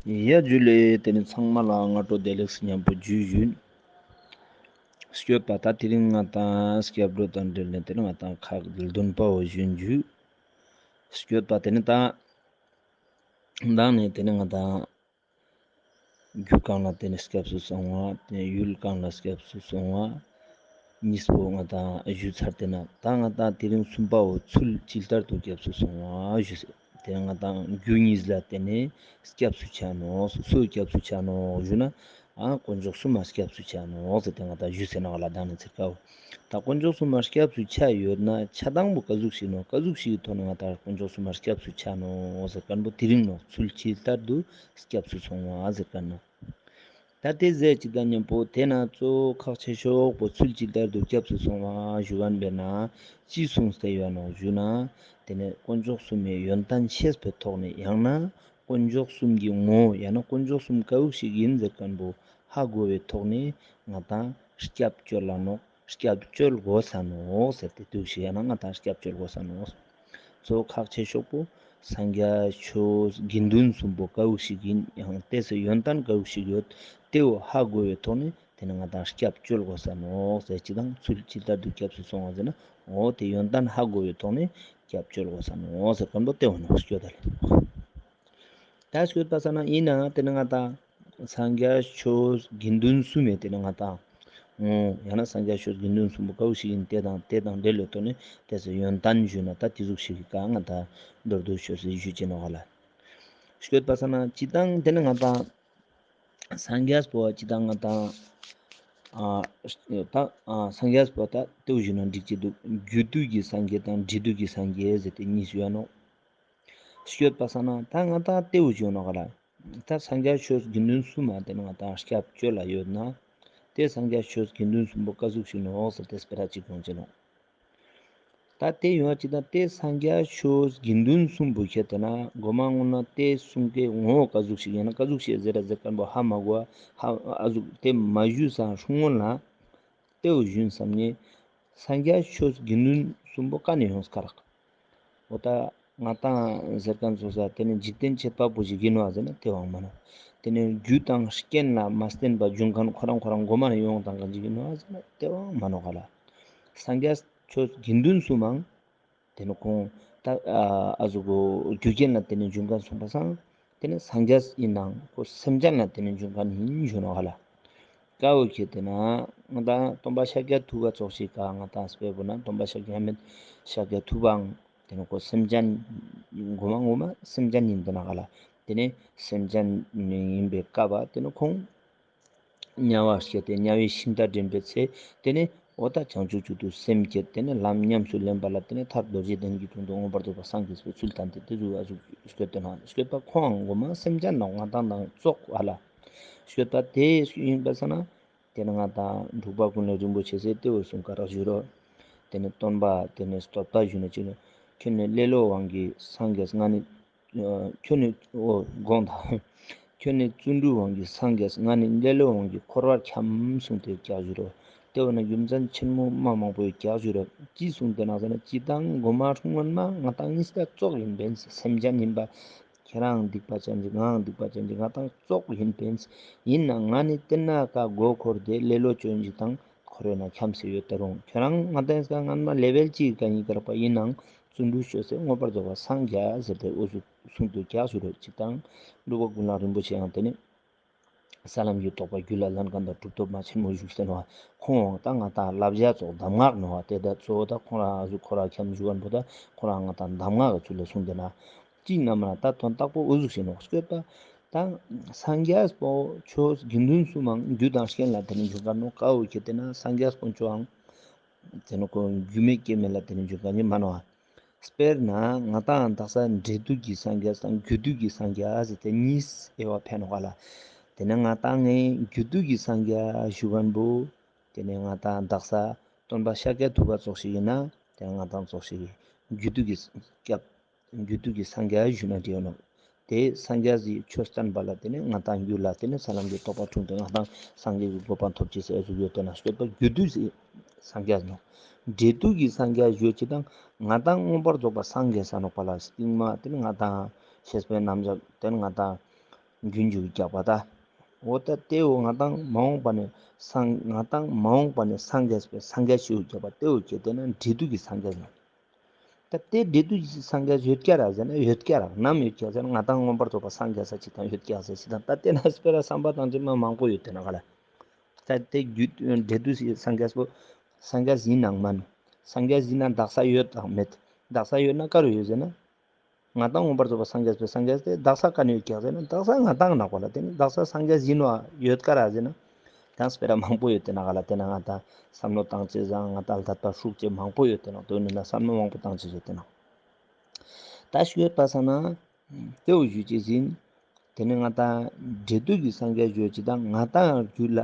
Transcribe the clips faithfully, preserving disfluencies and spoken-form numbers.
ཡ་ཇུ་ལེ། ཏེ་ནེ་ཚང་མ་ལ་སྔ་དྲོ་བདེ་ལེགས་ཉམ་པོ་ཇུ་ཞུ་ཡིན། སྐྱོད་པ་ད་དེ་རིང་ང་ཏང་སྐྱབས་འགྲོ་དང་འབྲེལ་ནས་ཏེ་ནེ་ང་ཏང་ཁག་བདུན་པ་བོ་ཞུ་ཡིན་ཇུ། སྐྱོད་པ་ཏེ་ནེ་ད་མདང་ནེ་ཏེ་ནེ་ང་ཏང་རྒྱུ་གང་ལ་ཏེ་ནེ་སྐྱབས་སུ་སོང་བ། ཏེ་ཡུལ་གང་ལ་སྐྱབས་སུ་སོང་བ། གཉིས་པོ་ང་ཏང་ཞུ་ཚར་ཏེ་ན་ད་ང་ཏང་དེ་རིང་གསུམ་པ་བོ་ཚུལ་ཇི་ལྟར་དུ་སྐྱབས་སུ་སོང་བ་ཞུ་ཟེར། ཏེ་ནེ་ང་ཏང་རྒྱུ་གཉིས་ལ་ཏེ་ནེ་སྐྱབས་སུ་ཆ་ནོག། སུ་སྐྱབས་སུ་ཆ་ནོག་ཞུ་ན། ཨ་དཀོན་མཆོག་གསུམ་མ་སྐྱབས་སུ་ཆ་ནོག་ཟེར་ཏེ་ང་ཏང་ཞུ་ཟེར་ན་ག་ལ་མདང་ནེ་ཚིར་ཀ་བོ། ད་དཀོན་མཆོག་གསུམ་མ་སྐྱབས་སུ་ཆ་ཡོད་ན་ཆ་སྟངས་པོ་ཀ་ཟུག་ཞིག་ནོག། ཀ་ཟུག་ཞིག་གི་ཐོག་ནེ་ང་ཏང་དཀོན་མཆོག་གསུམ་མ་སྐྱབས་སུ་ཆ་ནོག་ཟེར་ཁན་པོ་དེ་རིང་ནོག། ཚུལ་ཇི་ལྟར་དུ་སྐྱབས་སུ་སོང་བ་ཟེར་ཁན་ནོག། ད་ཏེ་ཟེར་ཅིག་དང་ཉམ་པོ་ཏེ་ན་གཙོ་བོ་ཁག་ཆེ་ཤོས་པོ་ཚུལ་ཇི་ལྟར་དུ་སྐྱབས་སུ་སོང་བ་ཞུ་ཁན་པོ་ན་ཅི་གསུངས་ཏེ་ཡོད་ནོག་ཞུ་ན། ཏེ་ནེ་དཀོན་མཆོག་གསུམ་མི་ཡོན་ཏན་ཤེས་པའི་ཐོག་ནེ་ཡང་ན་དཀོན་མཆོག་གསུམ་གྱི་ངོ་བོ་ཡང་ན་དཀོན་མཆོག་གསུམ་ཀ་ཟུག་ཞིག་ཡིན་ཟེར་ཁན་པོ་ཧ་གོ་བའི་ཐོག་ནེ་ང་ཏང་སྐྱབས་བཅོལ་ལ་ནོག། སྐྱབས་བཅོལ་དགོས་ས་ནོག་ཟེར་ཏེ་འདུག་ཞེ་ན་ང་ཏང་སྐྱབས་བཅོལ་དགོས་ས་ནོག། གཙོ་བོ་ཁག་ཆེ་ཤོས་པོ་སངས་རྒྱས་ཆོས་དགེ་འདུན་གསུམ་པོ་ཀ་ཟུག་ཞིག་ཡིན་ཡང་ཏེ་སི་ཡོན་ཏན་ཀ་ཟུག་ཞིག་ཡོད། ཏེ་བོ་ཧ་གོ་བའི་ཐོག་ནེ་ཏེ་ནེ་ང་ཏང་སྐྱབས་བཅོལ་དགོས་ས་ནོག་ཟེར་ཅིག་དང་ཚུལ་ཇི་ལྟར་དུ་སྐྱབས་སུ་སོང་བ་ཟེར་ན་འོ་ཏེ་ཡོན་ཏན་ཧ་གོ་བའི་ཐོག་ནེ་སྐྱབས་བཅོལ་དགོས་ས་ནོག་ཟེར་ཁན་པོ་ཏེ་བོ་ནོག་སྐྱོད་ད་ལེ། ད་སྐྱོད་པ་ས་ན་ཡིན་ན་ཏེ་ནེ་ང་ཏང་སངས་རྒྱས་ཆོས་དགེ་འདུན་གསུམ་མི་ཏེ་ནེ་ང་ཏང་ངོ་ཡང་ན་སངས་རྒྱས་ཆོས་དགེ་འདུན་གསུམ་པོ་ཀ་ཟུག་ཞིག་ཡིན་ཏེ་དང་ཏེ་དང་འབྲེལ་ལོ་ཏོ་ནེ་ཏེ་སི་ཡོན་ཏན་ཞུ་ན་ད་ཏེ་ཟུག་ཞིག་གི་ཀ་ང་ཏང་མདོར་བསྡུས་ཤོས་སི་ཞུ་ཅེས་ནོག་ག་ལ། སྐྱོད་པ་ས་ན་ཅི་དང་ཏེ་ནེ་ང་ཏང་སངས་རྒྱས་པོ་ཅི་དང་ང་ཏང་ཨ་ད་ཨ་སངས་རྒྱས་པོ་ད་ཏེ་བོ་ཞུ་ན་འགྲིག་ཅེས་འདུག། རྒྱུ་དུས་ཀྱི་སངས་རྒྱས་དང་འབྲས་དུས་ཀྱི་སངས་རྒྱས་ཟེར་ཏེ་གཉིས་ཡོད་ནོག། སྐྱོད་པ་ས་ན་ད་ང་ཏང་ཏེ་བོ་ཞུ་ནོག་ག་ལ། ད་སངས་རྒྱས་ཆོས་དགེ་འདུན་གསུམ་མ་ཏེ་ནེ་ང་ཏང་སྐྱབས་བཅོལ་ལ་ཡོད་ན་ཏེ་སངས་རྒྱས་ཆོས་དགེ་འདུན་གསུམ་པོ་ཀ་ཟུག་ཞིག་ནོག་ཟེར་ཏེ་སྤེ་ར་ཅིག་ཡོང་ཅེས་ནོག། ད་ཏེ་ཡོང་ཅིག་ད་ཏེ་སངས་རྒྱས་ཆོས་དགེ་འདུན་གསུམ་པོ་ཁྱེད་ཏེ་ན་གོ་མ་སྔོན་ན་ཏེ་གསུང་གི་ངོ་བོ་ཀ་ཟུག་ཞིག་ཡིན་ན་ཀ་ཟུག་ཞིག་ཟེར་ར་ཟེར་ཁན་པོ་ཧ་མ་གོ་ཧ་ཨ་ཟུག་ཏེ་མ་ཞུས་སང་སྔོན་ལ་ཏེ་བོ་ཞུན་བསམ་ནེ་སངས་རྒྱས་ཆོས་དགེ་འདུན་གསུམ་པོ་ཀ་ནེ་ཡོངས་ཀ་རག། འོ་ད་ང་ཏང་ཟེར་ཁན་ཚོ་ས་ཏེ་ནེ་འཇིག་རྟེན་ཆད་པ་པོ་ཞིག་ཡིན་ནོག་ཟེར་ན་ཏེ་བོའང་མ་ནོག། ཏེ་ནེ་རྒྱུ་དང་རྐྱེན་ལ་མ་བརྟེན་པ་འབྱུང་ཁན་ཁོ་རང་ཁོ་རང་གོ་མ་ནེ་ཡོང་ཐང་ཁན་ཞིག་ཡིན་ནོག་ཟེར་ན་ཏེ་བོའང་མ་ནོག་ག་ལ། སངས་རྒྱས་ཆོས་དགེ་འདུན་གསུམ་མང་ཏེ་ནེ་ཁོང་ད་ཨ་ཟུག་གོ་རྒྱུ་རྐྱེན་ལ་བརྟེན་ནེ་འབྱུང་ཁན་སོང་པ་སང་ཏེ་ནེ་སངས་རྒྱས་ཡིན་ནང་ཁོ་སེམས་ཅན་ལ་བརྟེན་ནེ་འབྱུང་ཁན་ཡིན་ཞུ་ནོག་ག་ལ། ཀ་བོ་ཁྱེད་ཏེ་ན་ང་ཏང་སྟོན་པ་ཤཱཀྱ་ཐུབ་པ་ཙོགས་ཤིག་ག་ང་ཏང་སྤེ་བོ་ན་སྟོན་པ་ཤཱཀྱ་མེད་ཤཱཀྱ་ཐུབ་པའང་ཏེ་ནེ་ཁོ་སེམས་ཅན་གོ་མ་གོ་མ་སེམས་ཅན་ཡིན་ཏེ་ན་ག་ལ། ཏེ་ནེ་སེམས་ཅན་ཡིན་པའི་སྐབས་ཏེ་ནེ་ཁོང་དམྱལ་བ་སྐྱེས་ཏེ་དམྱལ་བའི་ཤིང་རྟ་འདྲེན་པའི་ཚེ་ཏེ་ནེ་འོ་ད་བྱང་ཆུབ་མཆོག་ཏུ་སེམས་བསྐྱེད་ཏེ་ནེ་ལམ་ཉམས་སུ་ལེན་པ་ལ་ཏེ་ནེ་མཐར་རྡོ་རྗེ་གདན་གྱི་དྲུང་དུ་མངོན་པར་རྫོགས་པར་སངས་རྒྱས་པའི་ཚུལ་བསྟན་ཏེ་ཏེ་ཟུག་ཨ་ཟུག་སྐྱོད་ཏེ་ན་སྐྱོད་པ་ཁོང་གོ་མ་སེམས་ཅན་ནང་ང་ཏང་དང་ཙོགས་ཨ་ལ་སྐྱོད་པ་ཏེ་ཡིན་པ་ས་ན་ཏེ་ནེ་ང་ཏང་འབྲུག་པ་ཀུན་ལེགས་རིན་པོ་ཆེ་ཟེར་ཏེ་བོ་གསུང་ཀ་རག་ཞུ་རོགས། ཏེ་ནེ་སྟོན་པ་ཏེ་ནེ་བསྟོད་པ་ཞུ་ན་ཅིག་ཁྱོད་ནི་ལེ་ལོ་དབང་གིས་སངས་རྒྱས་ང་ནི་ཁྱོད་ནི་འོ་དགོངས་དག། ཁྱོད་ནི་བརྩོན་འགྲུས་དབང་གིས་སངས་རྒྱས་ང་ནི་ལེ་ལོ་དབང་གིས་འཁོར་བར་འཁྱམས་གསུངས་ཏེ་ཀྱག་ཞུ་རོགས། ཏེ་བོ་ན་རྒྱུ་མཚན་ཆེན་མོ་མ་མང་པོ་ཀྱག་ཞུ་རོགས། ཅི་གསུངས་ཏེ་ན་ཟེར་ན་ཅི་དང་གོ་མ་སྔོན་མ་ང་ཏང་གཉིས་ཀ་ཙོགས་ཡིན་པས་སེམས་ཅན་ཡིན་པ། ཁྱེད་རང་སྡིག་པ་ཅན་ཅིག་ངའང་སྡིག་པ་ཅན་ཅིག་ང་ཏང་ཙོགས་ཡིན་པས། ཡིན་ན་ང་ནི་ཏེ་ན་ཀ་མགོ་འཁོར་ཏེ་ལེ་ལོ་ཅོ་ཡིན་ཅིག་དང་འཁོར་བའི་ནང་འཁྱམས་སེ་ཡོད་ད་རུང་ཁྱོད་རང་ང་ཏང་ཀ་སྔན་མ་ལེ་ཝེལ་ཅིག་ཀ་ཡིན་ཀ་རག་པ་ཡིན་ནང་བརྩོན་འགྲུས་ཅོས་སེ་མངོན་པར་རྫོགས་པར་སངས་རྒྱས་ཟེར་ཏེ་འུ་ཟུག་གསུང་དུ་ཀྱག་ཞུ་རོགས་ཅིག་དང་འབྲུག་པ་ཀུན་ལེགས་རིན་པོ་ཆེ་ཡང་ཏེ་ནི་ས་ལམ་གྱི་རྟོགས་པ་རྒྱུད་ལ་ལེན་ཁན་དང་གྲུབ་ཐོབ་མ་ཆེན་མོ་བཞུགས་སེ་ནོག། ཁོང་ད་ང་ཏང་བསླབ་བྱ་ཙོགས་གདམས་ངག་ནོག། ཏེ་ད་གཙོ་བོ་ད་ཁོང་རང་ཨ་ཟུག་ཁོ་རང་འཁྱམས་བཞུགས་པ་པོ་ད་ཁོང་རང་ང་ཏང་གདམས་ངག་གི་ཚུལ་ལ་གསུངས་ཏེ་ན་ཅི་ནམ་ན་ད་དོན་དག་པོ་འུ་ཟུག་ཞིག་ནོག་སྐྱོད་པ། ད་སངས་རྒྱས་པོ་ཆོས་དགེ་འདུན་གསུམ་མང་རྒྱུ་དང་རྐྱེན་ལ་བརྟེན་ནེ་འབྱུང་ཁན་ནོག། ཀ་བོ་ཁྱེད་ཏེ་ན་སངས་རྒྱས་དཀོན་མཆོག་ཨང་ཏེ་ནི་ཁོ་རྒྱུ་མེད་རྐྱེན་མེད་ལ་བརྟེན་ནེ་འབྱུང་ཁན་ནི་མ་ནོག། དཔེར་ན་ང་ཏང་དག་ས་འབྲས་དུས་ཀྱི་སངས་རྒྱས་དང་རྒྱུ་དུས་ཀྱི་སངས་རྒྱས་ཟེར་ཏེ་གཉིས་དབྱེ་བ་ཕེ་ནོག་ག་ལ། ཏེ་ནེ་ང་ཏང་ངི་རྒྱུ་དུས་ཀྱི་སངས་རྒྱས་ཞུ་ཁན་བོ་ཏེ་ནེ་ང་ཏང་དག་ས་སྟོན་པ་ཤཱཀྱ་ཐུབ་པ་ཙོགས་ཤིག་ཡིན་ན་ཏེ་ནེ་ང་ཏང་ཙོགས་ཤིག་རྒྱུ་དུས་ཀྱི་སྐྱབས་རྒྱུ་དུས་ཀྱི་སངས་རྒྱས་ཞུ་ན་འགྲིག་ནོག། ཏེ་སངས་རྒྱས་སི་ཆོས་བསྟན་པ་ལ་ཏེ་ནེ་ང་ཏང་རྒྱུད་ལ་ཏེ་ནེ་ས་ལམ་གྱི་རྟོགས་པ་འཁྲུངས་ཏེ་ང་ཏང་སངས་རྒྱས་ཀྱི་གོ་འཕང་ཐོབ་ཅེས་སི་ཨ་ཟུག་ཡོད་ཏེ་ན་སྐྱོད་པ་རྒྱུ་དུས་སི་སངས་རྒྱས་ནོག། འབྲས་དུས་ཀྱི་སངས་རྒྱས་ཞུ་ཅིག་དང་ང་ཏང་མངོན་པར་རྫོགས་པ་སངས་རྒྱས་ས་ནོག་པ་ལ་སྟིང་མ་ཏེ་ནེ་ང་ཏང་ཤེས་པའི་རྣམ་གཞག་ཏེ་ནེ་ང་ཏང་ རྒྱུན་ཞུགས་རྒྱག་པ་ད། འོ་ད་ཏེ་བོ་ང་དང་མ་འོངས་པ་ནེ་སངས་ང་དང་མ་འོངས་པ་ནེ་སངས་རྒྱས་པའི་སངས་རྒྱས་ཞུགས་རྒྱག་པ་ཏེ་བོ་ཁྱེར་ཏེ་ན་འབྲས་དུག་གི་སངས་རྒྱས་ལ། ད་ཏེ་འབྲས་དུག་གི་སངས་རྒྱས་ཡོད་ཀྱག་ར་ཟེར་ན་ཡོད་ཀྱག་ར། ནམ་ཡོད་ཀྱག་ཟེར་ན་ང་དང་མངོན་པར་རྫོགས་པ་སངས་རྒྱས་ས་ཅིག་དང་ཡོད་ཀྱག་ཟེར་ཅིག་དང་ད་ཏེ་ན་སྤེ་ར་བསམ་པ་དང་ཅི་མ་མང་པོ་ཡོད་དེ་ན་ག་ལ། ད་ཏེ་རྒྱུད་འབྲས་དུག་གི་སངས་རྒྱས་པོ་སངས་རྒྱས་ཡིན་ནང་མན། སངས་རྒྱས་ཡིན་ན་དག་ས་ཡོད་དང་མེད། དག་ས་ཡོད་ན་ག་རུ་ཡོད་ཟེར་ན། ང་དང་མངོན་པར་རྫོགས་པ་སངས་རྒྱས་པའི་སངས་རྒྱས་ཏེ་དག་ས་ག་ནེ་ཡོད་ཀྱག་ཟེར་ན་དག་ས་ང་དང་ནག་པ་ལ་ཏེ་ནི་དག་ས་སངས་རྒྱས་ཡིན་བ་ཡོད་ཀ་ར་ཟེར་ན། ད་སྤེ་ར་མང་པོ་ཡོད་དེ་ན་ག་ལ། ཏེ་ན་ང་དང་བསམ་བློ་བཏང་ཅེས་ང་དང་ལ་དད་པ་ཤུགས་ཅེས་མང་པོ་ཡོད་དེ་ན་དོན་ནི་ལ་བསམ་བློ་མང་པོ་བཏང་ཅེས་ཡོད་དེ་ན། ད་ཤི་ཡོད་པ་ས་ན་ཏེ་བོ་ཞུ་ཅེས་ཡིན། ཏེ་ནི་ང་དང་འབྲས་དུག་གི་སངས་རྒྱས་ཞུ་ཅེས་དང་ང་དང་རྒྱུད་ལ་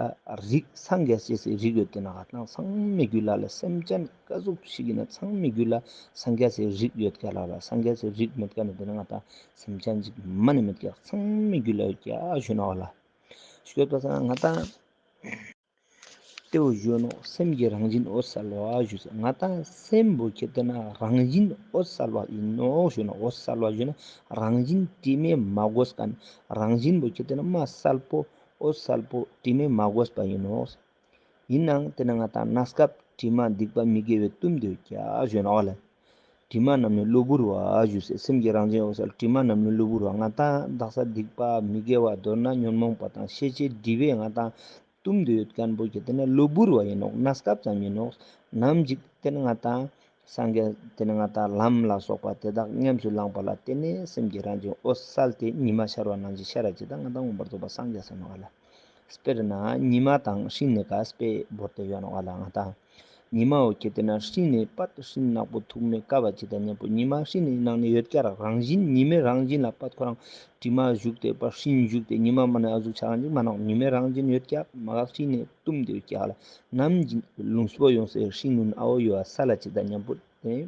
རིགས་སངས་རྒྱས་ཅེས་སི་རིགས་ཡོད་དེ་ན་ག་ད་ཚང་མའི་རྒྱུད་ལ་ལ་སེམས་ཅན་ག་ཟུག་ཞིག་ཡིན་ན་ཚང་མའི་རྒྱུད་ལ་སངས་རྒྱས་སི་རིགས་ཡོད་ཀྱག་ལ་ལ། སངས་རྒྱས་སི་རིགས་མེད་ཀ་ནི་ཏེ་ནི་ང་དང་སེམས་ཅན་ཅིག་མ་ནེ་མེད་ཀྱག། ཚང་མའི་རྒྱུད་ལ་ཡོད་ཀྱག་ཞུ་ནོག་ལ། ཤི་ཡོད་པ་ས་ན་ང་དང་ཏེ་བོ་ཞུ་ནོག། སེམས་ཀྱི་རང་བཞིན་འོད་གསལ་བ་ཞུ་ཟེར། ང་དང་སེམས་པོ་ཁྱེར་ཏེ་ན་རང་བཞིན་འོད་གསལ་བ་ཡིན་ནོག་ཞུ་ནོག། འོད་གསལ་བ་ཞུ་ན་རང་བཞིན་དྲི་མས་མ་གོས་མཁན། རང་བཞིན་པོ་ཁྱེར་ཏེ་ན་མ་གསལ་པོ་འོད་གསལ་པོ་དྲི་མས་མ་གོས་པ་ཡིན་ནོག། ཡིན་ནའང་ཏེ་ན་ང་དང་གནས་སྐབས་དྲི་མ་སྡིག་པ་མི་དགེ་བའི་གཏུམ་དུ་ཀྱག་ཞུ་ནོག་ལ། དྲི་མ་རྣམས་ནི་གློ་བུར་བ་ཞུ་ཟེར། སེམས་ཀྱི་རང་བཞིན་འོད་གསལ་དྲི་མ་རྣམས་ནི་གློ་བུར་བ། ང་དང་དག་ས་སྡིག་པ་མི་དགེ་བ་མདོར་ན་ཉོན་མོངས་པ་དང་ཤེས་བྱའི་སྒྲིབ་པས་ང་དང་གཏུམ་དུ་ཡོད་མཁན་པོ་ཁྱེར་ཏེ་ན་གློ་བུར་བ་ཡིན་ནོག། གནས་སྐབས་ཙམ་ཡིན་ནོག། ནམ་ཞིག་ཏེ་ནི་ང་དང་སངས་རྒྱས་ཏེ་ནི་ང་དང་ལམ་ལ་སོགས་པ་དེ་དག་ཉམས་སུ་བླངས་པ་ལ་བརྟེན་ནས་སེམས་ཀྱི་རང་བཞིན་འོད་གསལ་ཏེ་ཉི་མ་ཤར་བ་ནང་བཞིན་ཤར་ར་ཅིག་དང་ང་དང་མངོན་པར་རྫོགས་པ་སངས་རྒྱས་ས་ནོག་ལ། དཔེར་ན་ཉི་མ་དང་སྤྲིན་ནི་ཀ་དཔེ་བོར་ཏེ་ཡོད་ནོག་ལ། ང་དང་ཉི་མ་བོ་ཁྱེར་ཏེ་ན་སྤྲིན་ནི་པད་སྤྲིན་ནག་པོ་ཐུག་ནེ་ཀ་བ་ཅིག་དང་མཉམ་པོ་ཉི་མ་སྤྲིན་ནི་ནང་ནེ་ཡོད་ཀྱག་རང་བཞིན་ཉི་མའི་རང་བཞིན་ལ་པད་ཁོ་རང་དྲི་མ་ཞུགས་ཏེ་པ་སྤྲིན་ཞུགས་ཏེ་ཉི་མ་མ་ནེ་ཨ་ཟུག་ཆ་ག་ཅིག་མ་ནོག། ཉི་མའི་རང་བཞིན་ཡོད་ཀྱག་མ་ག་སྤྲིན་ནི་གཏུམ་དུ་ཡོད་ཀྱག་ལ། ནམ་རྒྱུན་ལུང་སྤོ་ཡོང་སའི་སྤྲིན་ནུན་ཨ་བོ་ཡོད་ས་ལ་ཅིག་དང་མཉམ་པོ་ཏེ་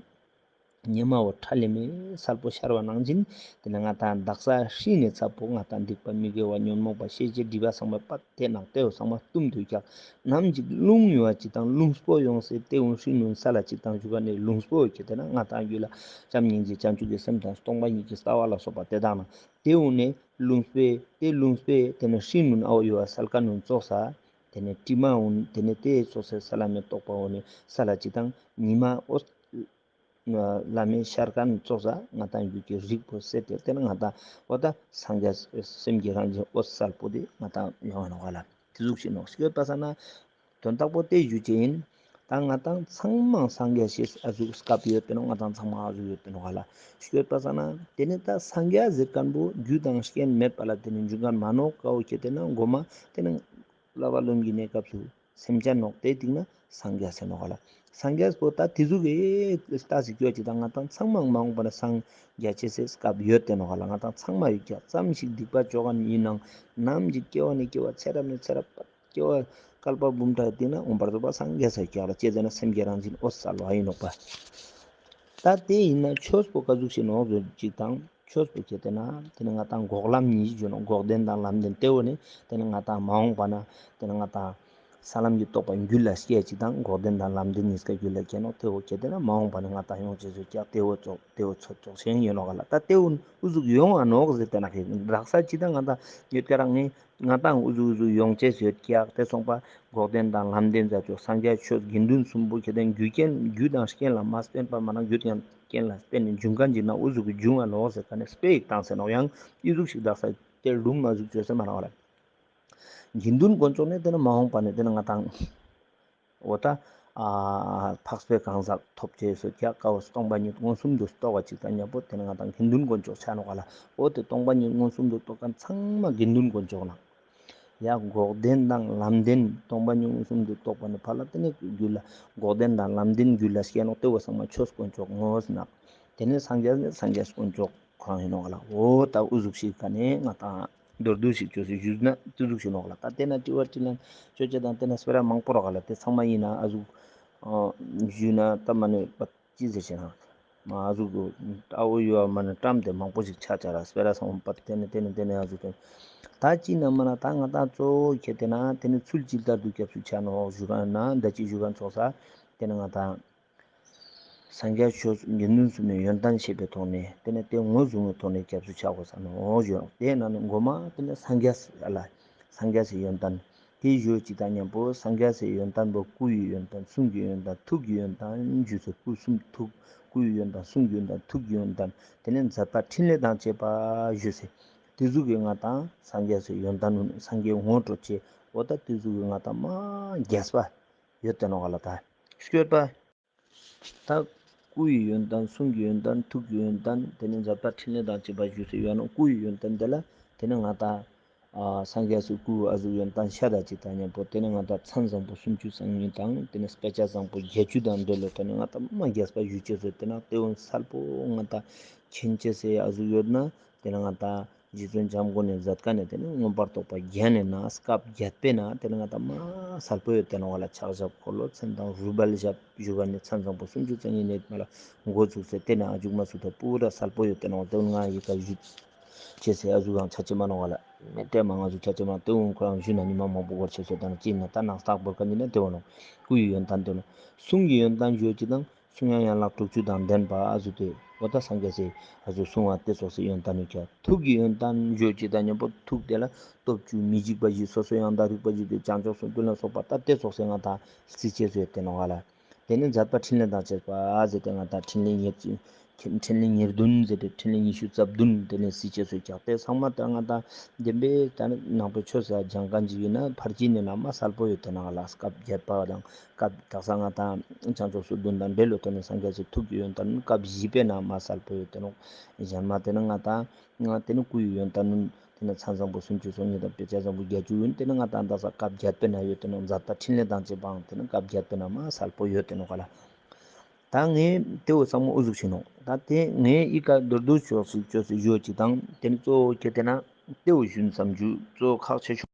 ཉི་མ་བོ་ཁྲ་ལེ་མེ་གསལ་པོ་ཤར་བ་ནང་བཞིན་ཏེ་ནི་ང་དང་དག་ས་སྤྲིན་ནི་ཚབ་པོ་ང་དང་སྡིག་པ་མི་དགེ་བ་ཉོན་མོངས་པ་ཤེས་བྱའི་སྒྲིབ་པ་ཚང་མ་པད་ཏེ་ནང་ཏེ་བོ་ཚང་མ་གཏུམ་དུ་ཡོད་ཀྱག། ནམ་རྒྱུན་ལུང་ཡོད་ཅིག་དང་ལུང་སྤོ་ཡོང་སའི་ཏེ་བོ་སྤྲིན་ནུན་ས་ལ་ཅིག་དང་ཞུགས་ནེ་ལུང་སྤོ་ཁྱེར་ཏེ་ན་ང་དང་རྒྱུད་ལ་བྱམས་སྙིང་རྗེ་བྱང་ཆུབ་ཀྱི་སེམས་དང་སྟོང་པ་ཉིད་ཀྱི་ལྟ་བ་ལ་སོགས་པ་དེ་དག་ནང་ཏེ་བོ་ནི་ལུང་སྤོ་ཏེ་ལུང་སྤོ་ཏེ་ནི་སྤྲིན་ནུན་ཨ་བོ་ཡོད་ས་ལ་ཀ་ནུན་ཙོགས་ས། ཏེ་ནི་དྲི་མ་འོ་ན་ཏེ་ནི་ཏེ་ཙོགས་སེ་ས་ལ་མེ་ཏོག་པ་འོ་ནི་ས་ལ་ཅིག་དང་ཉི་མ་འོ་ལ་མེ་ཤར་ཁན་ཙོགས་ས་ང་དང་རྒྱུད་ཀྱི་རིགས་པོ་སེ་ཏེ་ཏེ་ནི་ང་དང་འོ་ད་སངས་རྒྱས་སེམས་ཀྱི་རང་བཞིན་འོད་གསལ་པོ་དེ་ང་དང་ཡོང་ང་ནོག་ལ། ཏེ་ཟུག་ཤིག་ནོག་ཤིག་ཡོད་པ་ས་ན་དོན་དག་པོ་ཏེ་ཞུ་ཅེས་ཡིན། ད་ང་དང་ཚང་མ་སངས་རྒྱས་ཤིག་ཨ་ཟུག་སྐབས་ཡོད་དེ་ནོག། ང་དང་ཚང་མ་ཨ་ཟུག་ཡོད་དེ་ནོག་ལ། ཤིག་ཡོད་པ་ས་ན་ཏེ་ནི་ད་སངས་རྒྱས་ཟེར་ཁན་པོ་རྒྱུ་དང་རྐྱེན་མེད་པ་ལ་ཏེ་ནི་འབྱུང་ཁན་མ་ནོག། ཀ་བོ་ཁྱེར་ཏེ་ན་གོ་མ་ཏེ་ནི་བསླབ་པ་ལམ་གྱི་གནས་སྐབས་སུ་སེམས་ཅན་ནོག། ཏེ་སྟིང་ན་སངས་རྒྱས་ཟེར་ནོག་ལ། སངས་རྒྱས་པོ་ད་ཏེ་ཟུག་གི་ལྟ་ཞིག་ཡོད་ཅིག་དང་ང་དང་ཚང་མ་མ་འོངས་པ་ན་སངས་རྒྱས་ཅེས་སི་སྐབས་ཡོད་དེ་ནོག་ལ། ང་དང་ཚང་མ་ཡོད་ཀྱག། ཙམ་ཞིག་སྡིག་པ་ཅོ་ཁན་ཡིན་ནང་ནམ་ཞིག་སྐྱེ་བ་ནེ་སྐྱེ་བ་ཚེ་རབས་ནེ་ཚེ་རབས་སྐྱེ་བ་བསྐལ་པ་འབུམ་ཕྲག་སྟིང་ན་མངོན་པར་རྫོགས་པ་སངས་རྒྱས་ས་ཀྱག་ལ། ཅི་ཟེར་ན་སེམས་ཀྱི་རང་བཞིན་འོད་གསལ་བ་ཡིན་ནོག་པ། ད་ཏེ་ཡིན་ན་ཆོས་པོ་ཀ་ཟུག་ཤིག་ནོག་ཟེར་ཅིག་དང་ཆོས་པོ་ཁྱེར་ཏེ་ན་ཏེ་ནི་ང་དང་འགོག་ལམ་གཉིས་ཞུ་ནོག། འགོག་བདེན་དང་ལམ་བདེན། ཏེ་བོ་ནི་ཏེ་ནི་ང་དང་མ་འོངས་པ་ན་ཏེ་ནི་ང་དང་ས་ལམ་གྱི་རྟོགས་པ་རྒྱུད་ལ་སྐྱེ་ཅིག་དང་འགོག་བདེན་དང་ལམ་བདེན་གཉིས་ཀ་རྒྱུད་ལ་སྐྱེ་ནོག། ཏེ་བོ་ཁྱེར་ཏེ་ན་མ་འོངས་པ་ན་ང་དང་ཡོང་ཅེས་ཟེར་ཀྱག། ཏེ་བོ་ཙོགས་ཏེ་བོ་ཙོགས་ཅིག་ཡིན་ནོག་ལ། ད་ཏེ་བོ་འུ་ཟུག་ཡོང་ང་ནོག་ཟེར་ཏེ་ན་ཁེ་རག་ས་ཅིག་དང་ང་དང་ཡོད་ཀྱག་རང་ངེ་ང་དང་འུ་ཟུག་འུ་ཟུག་ཡོང་ཅེས་ཡོད་ཀྱག། ཏེ་སོང་པ་འགོག་བདེན་དང་ལམ་བདེན་ཟེར་ཅོག་སངས་རྒྱས་ཆོས་དགེ་འདུན་གསུམ་པོ་ཁྱེར་ཏེ་རྒྱུ་རྐྱེན་རྒྱུ་དང་རྐྱེན་ལ་མ་བརྟེན་པ་མ་ན་རྒྱུ་དང་རྐྱེན་ལ་བརྟེན་ནས་འབྱུང་ཁན་ཅིག་ན་འུ་ཟུག་གི་འབྱུང་ང་ནོག་ཟེར་ཁན་ནི་དཔེ་ཡིག་བཏང་ཟེར་ནོག། ཡང་འི་ཟུག་ཤིག་དག་ས་ཏེ་ལུང་མ་ཟུག་ཅོས་ཟེར་མ་ནོག་ལ། དགེ་འདུན་དཀོན་མཆོག་ནི་ཏེ་ནི་མ་འོངས་པ་ནི་ཏེ་ནི་ང་དང་འོ་ད་ཨ་འཕགས་པའི་གང་ཟག་ཐོབ་ཅེས་སོ་ཀྱག། ཀ་བོ་སྟོང་པ་ཉིད་མངོན་སུམ་དུ་རྟོགས་པ་ཅིག་དང་མཉམ་པོ་ཏེ་ནི་ང་དང་དགེ་འདུན་དཀོན་མཆོག་ཆ་ནོག་ལ། འོ་ཏེ་སྟོང་པ་ཉིད་མངོན་སུམ་དུ་རྟོགས་ཁན་ཚང་མ་དགེ་འདུན་དཀོན་མཆོག་ན། ཡང་འགོག་བདེན་དང་ལམ་བདེན་སྟོང་པ་ཉིད་མངོན་སུམ་དུ་རྟོགས་པ་ནི་ཕར་ལ་ཏེ་ནི་རྒྱུད་ལ་འགོག་བདེན་དང་ལམ་བདེན་རྒྱུད་ལ་སྐྱེ་ནོག། ཏེ་བོ་ཚང་མ་ཆོས་དཀོན་མཆོག་ངོ་ཟེར་ན། ཏེ་ནི་སངས་རྒྱས་ནི་སངས་རྒྱས་དཀོན་མཆོག་ཁོ་རང་ཡིན་ནོག་ལ། འོ་ད་འུ་ཟུག་ཤིག་ཁ་ནེ་ང་དང་མདོར་བསྡུས་ཤིག་ཅོས་སེ་ཞུས་ན་ཏེ་ཟུག་ཤིག་ནོག་ལ། ད་ཏེ་ན་དྲི་བ་དྲིས་ལན་ཅོ་ཅེས་དང་ཏེ་ན་སྤེ་ར་མང་པོ་རག་ལ། ཏེ་ཚང་མ་ཡིན་ན་ཨ་ཟུག་ཞུས་ན་ད་མ་ནེ་ཅི་ཟེར་ཅེ་ན། མ་ཟུག་ཏུ་ཨ་བོ་ཡོད་མ་ནེ་བཀྲམ་སྟེ་མང་པོ་ཞིག་ཆ་ཆ་ར་སྤེ་ར་སོང་པ་ཏེ་ནེ་ཏེ་ནེ་ཏེ་ནེ་ཨ་ཟུག་ཏུ། ད་ཅི་ན་མ་ན་ད་ང་དང་གཙོ་བོ་ཁྱེར་ཏེ་ན་ཏེ་ནེ་ཚུལ་ཇི་ལྟར་དུ་སྐྱབས་སུ་ཆ་ནོག་ཞུ་ཁན་ན་ད་ཅི་ཞུ་ཁན་ཚོགས་ས་ཏེ་ནེ་ང་དང་ སངས་རྒྱས་ཆོས་དགེ་འདུན་གསུམ་མའི་ཡོན་ཏན་ཤེས་པའི་ཐོག་ནས་དེ་ནས་དེ་ངོས་བཟུང་བའི་ཐོག་ནས་སྐྱབས་སུ་ཆ་དགོས་ས་ནོག་ཞུ། དེ་ནང་ནས་མགོ་མ་དེ་ནས་སངས་རྒྱས་ལ་སངས་རྒྱས་སི་ཡོན་ཏན་དེ་ཞུ་ཅིག་དང་མཉམ་པོ་སངས་རྒྱས་སི་ཡོན་ཏན་པོ་སྐུ་ཡི་ཡོན་ཏན་གསུང་གི་ཡོན་ཏན་ཐུགས་ཀྱི་ཡོན་ཏན་ཞུ་སེ་སྐུ་གསུང་ཐུགས་སྐུ་ཡི་ཡོན་ཏན་གསུང་གི་ཡོན་ཏན་ཐུགས་ཀྱི་ཡོན་ཏན་དེ་ནས་མཛད་པ་འཕྲིན་ལས་དང་བཅས་པ་ཞུ་སེ་དེ་ཟུག་གི་ང་དང་སངས་རྒྱས་སི་ཡོན་ཏན་སངས་རྒྱས་ངོ་སྤྲོད་ཅེས་འོ་ད་དེ་ཟུག་གི་ང་དང་མ་རྒྱས་པ་ཡོད་དེ་ནོག་ག་ལ། ད་སྐྱོད་པ། ད་སྐུ་ཡི་ཡོན་ཏན་གསུང་གི་ཡོན་ཏན་ཐུགས་ཀྱི་ཡོན་ཏན་དེ་ནས་མཛད་པ་འཕྲིན་ལས་དང་བཅས་པ་ཞུ་སེ་ཡོད་ནོག། སྐུ་ཡི་ཡོན་ཏན་དེ་ལ་དེ་ནས་ང་དང་ཨ་སངས་རྒྱས་སི་སྐུ་ཨ་ཟུག་ཡོན་ཏན་ཤ་དང་ཅིག་དང་མཉམ་པོ་དེ་ནས་ང་དང་མཚན་བཟང་པོ་སུམ་ཅུ་རྩ་གཉིས་དང་དེ་ནས་དཔེ་བྱད་བཟང་པོ་བརྒྱད་ཅུ་དང་འབྲེལ་ལོ་དེ་ནས་ང་དང་མ་རྒྱས་པ་ཞུ་ཅེས་སོ། དེ་ནས་དེ་འོན་གསལ་པོ་ང་དང་མཁྱེན་ཅེས་སེ་ཨ་ཟུག་ཡོད་ན་དེ་ནས་ང་དང་རྗེ་བཙུན་འཇམ་མགོན་ནས་མཛད་མཁན་ནི་དེ་ནས་མངོན་པར་རྟོགས་པ་བརྒྱད་ནས་ན་སྐབས་བརྒྱད་པའི་ནང་དེ་ནས་ང་དང་མ་གསལ་པོ་ཡོད་དེ་ནོག་ག་ལ། ཕྱག་ཞབས་འཁོར་ལོ་མཚན་དང་རུས་སྦལ་ཞབས་ཞུ་བ་ནས་མཚན་བཟང་པོ་སུམ་ཅུ་རྩ་གཉིས་ནས་མ་ལ་འགོ་བཙུགས་སེ་དེ་ནས་ཨ་མཇུག་མ་ཚུགས་ཐོག་པུ་ར་གསལ་པོ་ཡོད་དེ་ནོག། དེ་ང་ཡི་ག་ཞུ་ཅེས་སེ་ཨ་ཟུག་ཡང་ཆ་ཅེས་མ་ནོག་ག་ལ། མེ་ཏྲེ་མ་ང་ཟུག་ཆ་ཅེས་མ་དེ་འོན་ཁོ་རང་ཞུ་ན་ཉི་མ་མང་པོ་འགོར་ཅེས་སོ། དེ་ནས་ཅི་ན་ད་ནང་རྟགས་བོར་མཁན་ཡིན་ན་དེ་འོ་ནོག། སྐུ་ཡི་ཡོན་ཏན་དེ་ནོག། གསུང་གི་ཡོན་ཏན་ཞུ་ཅིག་དང་གསུང་དབྱངས་ཡན་ལག་དྲུག་ཅུ་དང་ལྡན་པ་ཨ་ཟུག་དེ་འོ་ད་སངས་རྒྱས་སི་ཨ་ཟུག་གསུང་བ་དེ་ཙོགས་སི་ཡོན་ཏན་ཡོད་ཀྱག། ཐུགས་ཀྱི་ཡོན་ཏན་ཞུ་ཅིག་དང་མཉམ་པོ་ཐུགས་དེ་ལ་སྟོབས་བཅུ་མི་འཇིགས་པ་བཞི་སོ་སོའི་ཡང་དག་རིག་པ་བཞི་སྟེ་བྱང་ཆུབ་སེམས་དཔའ་ལ་སོགས་པ་ད་དེ་ཙོགས་སི་ང་དང་སྲིད་ཅེས་སུ་ཡོད་དེ་ནོག་ག་ལ། དེ་ནས་མཛད་པ་འཕྲིན་ལས་དང་བཅས་པ་ཟེར་ཏེ་ང་དང་འཕྲིན་ལས་ཉེར་འཕྲིན་ལས་ཉེར་བདུན་ཟེར་ཏེ་འཕྲིན་ལས་ཉི་ཤུ་རྩ་བདུན་དེ་ནས་སྲིད་ཅེས་སུ་ཀྱག། དེ་ཚང་མ་ད་ང་དང་བདེན་པའི་ད་ནང་པའི་ཆོས་སི་སྦྱང་མཁན་ཅིག་ཡིན་ན་ཕར་ཕྱིན་ནས་ན་མ་གསལ་པོ་ཡོད་དེ་ནོག་ག་ལ། སྐབས་བརྒྱད་པ་དང་སྐབས་དག་ས་ང་དང་བྱང་ཆུབ་སེམས་དཔའ་དང་འབྲེལ་ལོ་དེ་ནས་སངས་རྒྱས་སི་ཐུགས་ཀྱི་ཡོན་ཏན་སྐབས་བཞི་པའི་ནང་མ་གསལ་པོ་ཡོད་དེ་ནོག། གཞན་མ་དེ་ནས་ང་དང་ང་དེ་ནས་སྐུ་ཡི་ཡོན་ཏན་ནི་དེ་ནས་མཚན་བཟང་པོ་སུམ་ཅུ་སོ་གཉིས་དང་དཔེ་བྱད་བཟང་པོ་བརྒྱད་ཅུ་ཡིན། དེ་ནས་ང་དང་དག་ས་སྐབས་བརྒྱད་པའི་ནང་ཡོད་དེ་ནོག། མཛད་པ་འཕྲིན་ལས་དང་བཅས་པའང་དེ་ནས་སྐབས་བརྒྱད་པའི་ནང་མ་གསལ་པོ་ཡོད་དེ་ནོག་ག་ལ། ད་ངས་དེ་བོ་ཚང་མ་ཨུ་ཟུག་ཤེས་ནོག། ད་དེ་ངས་ཨི་ཀ་མདོར་བསྡུས་ཆོས་སི་ཆོས་སི་ཞུ་ཅིག་དང་དེ་ནས་གཙོ་བོ་ཁྱེད་དེ་ན་དེ་བོ་ཞུན་བསམ་རྒྱུ་གཙོ་བོ་ཁག་ཆེ་ཤོས།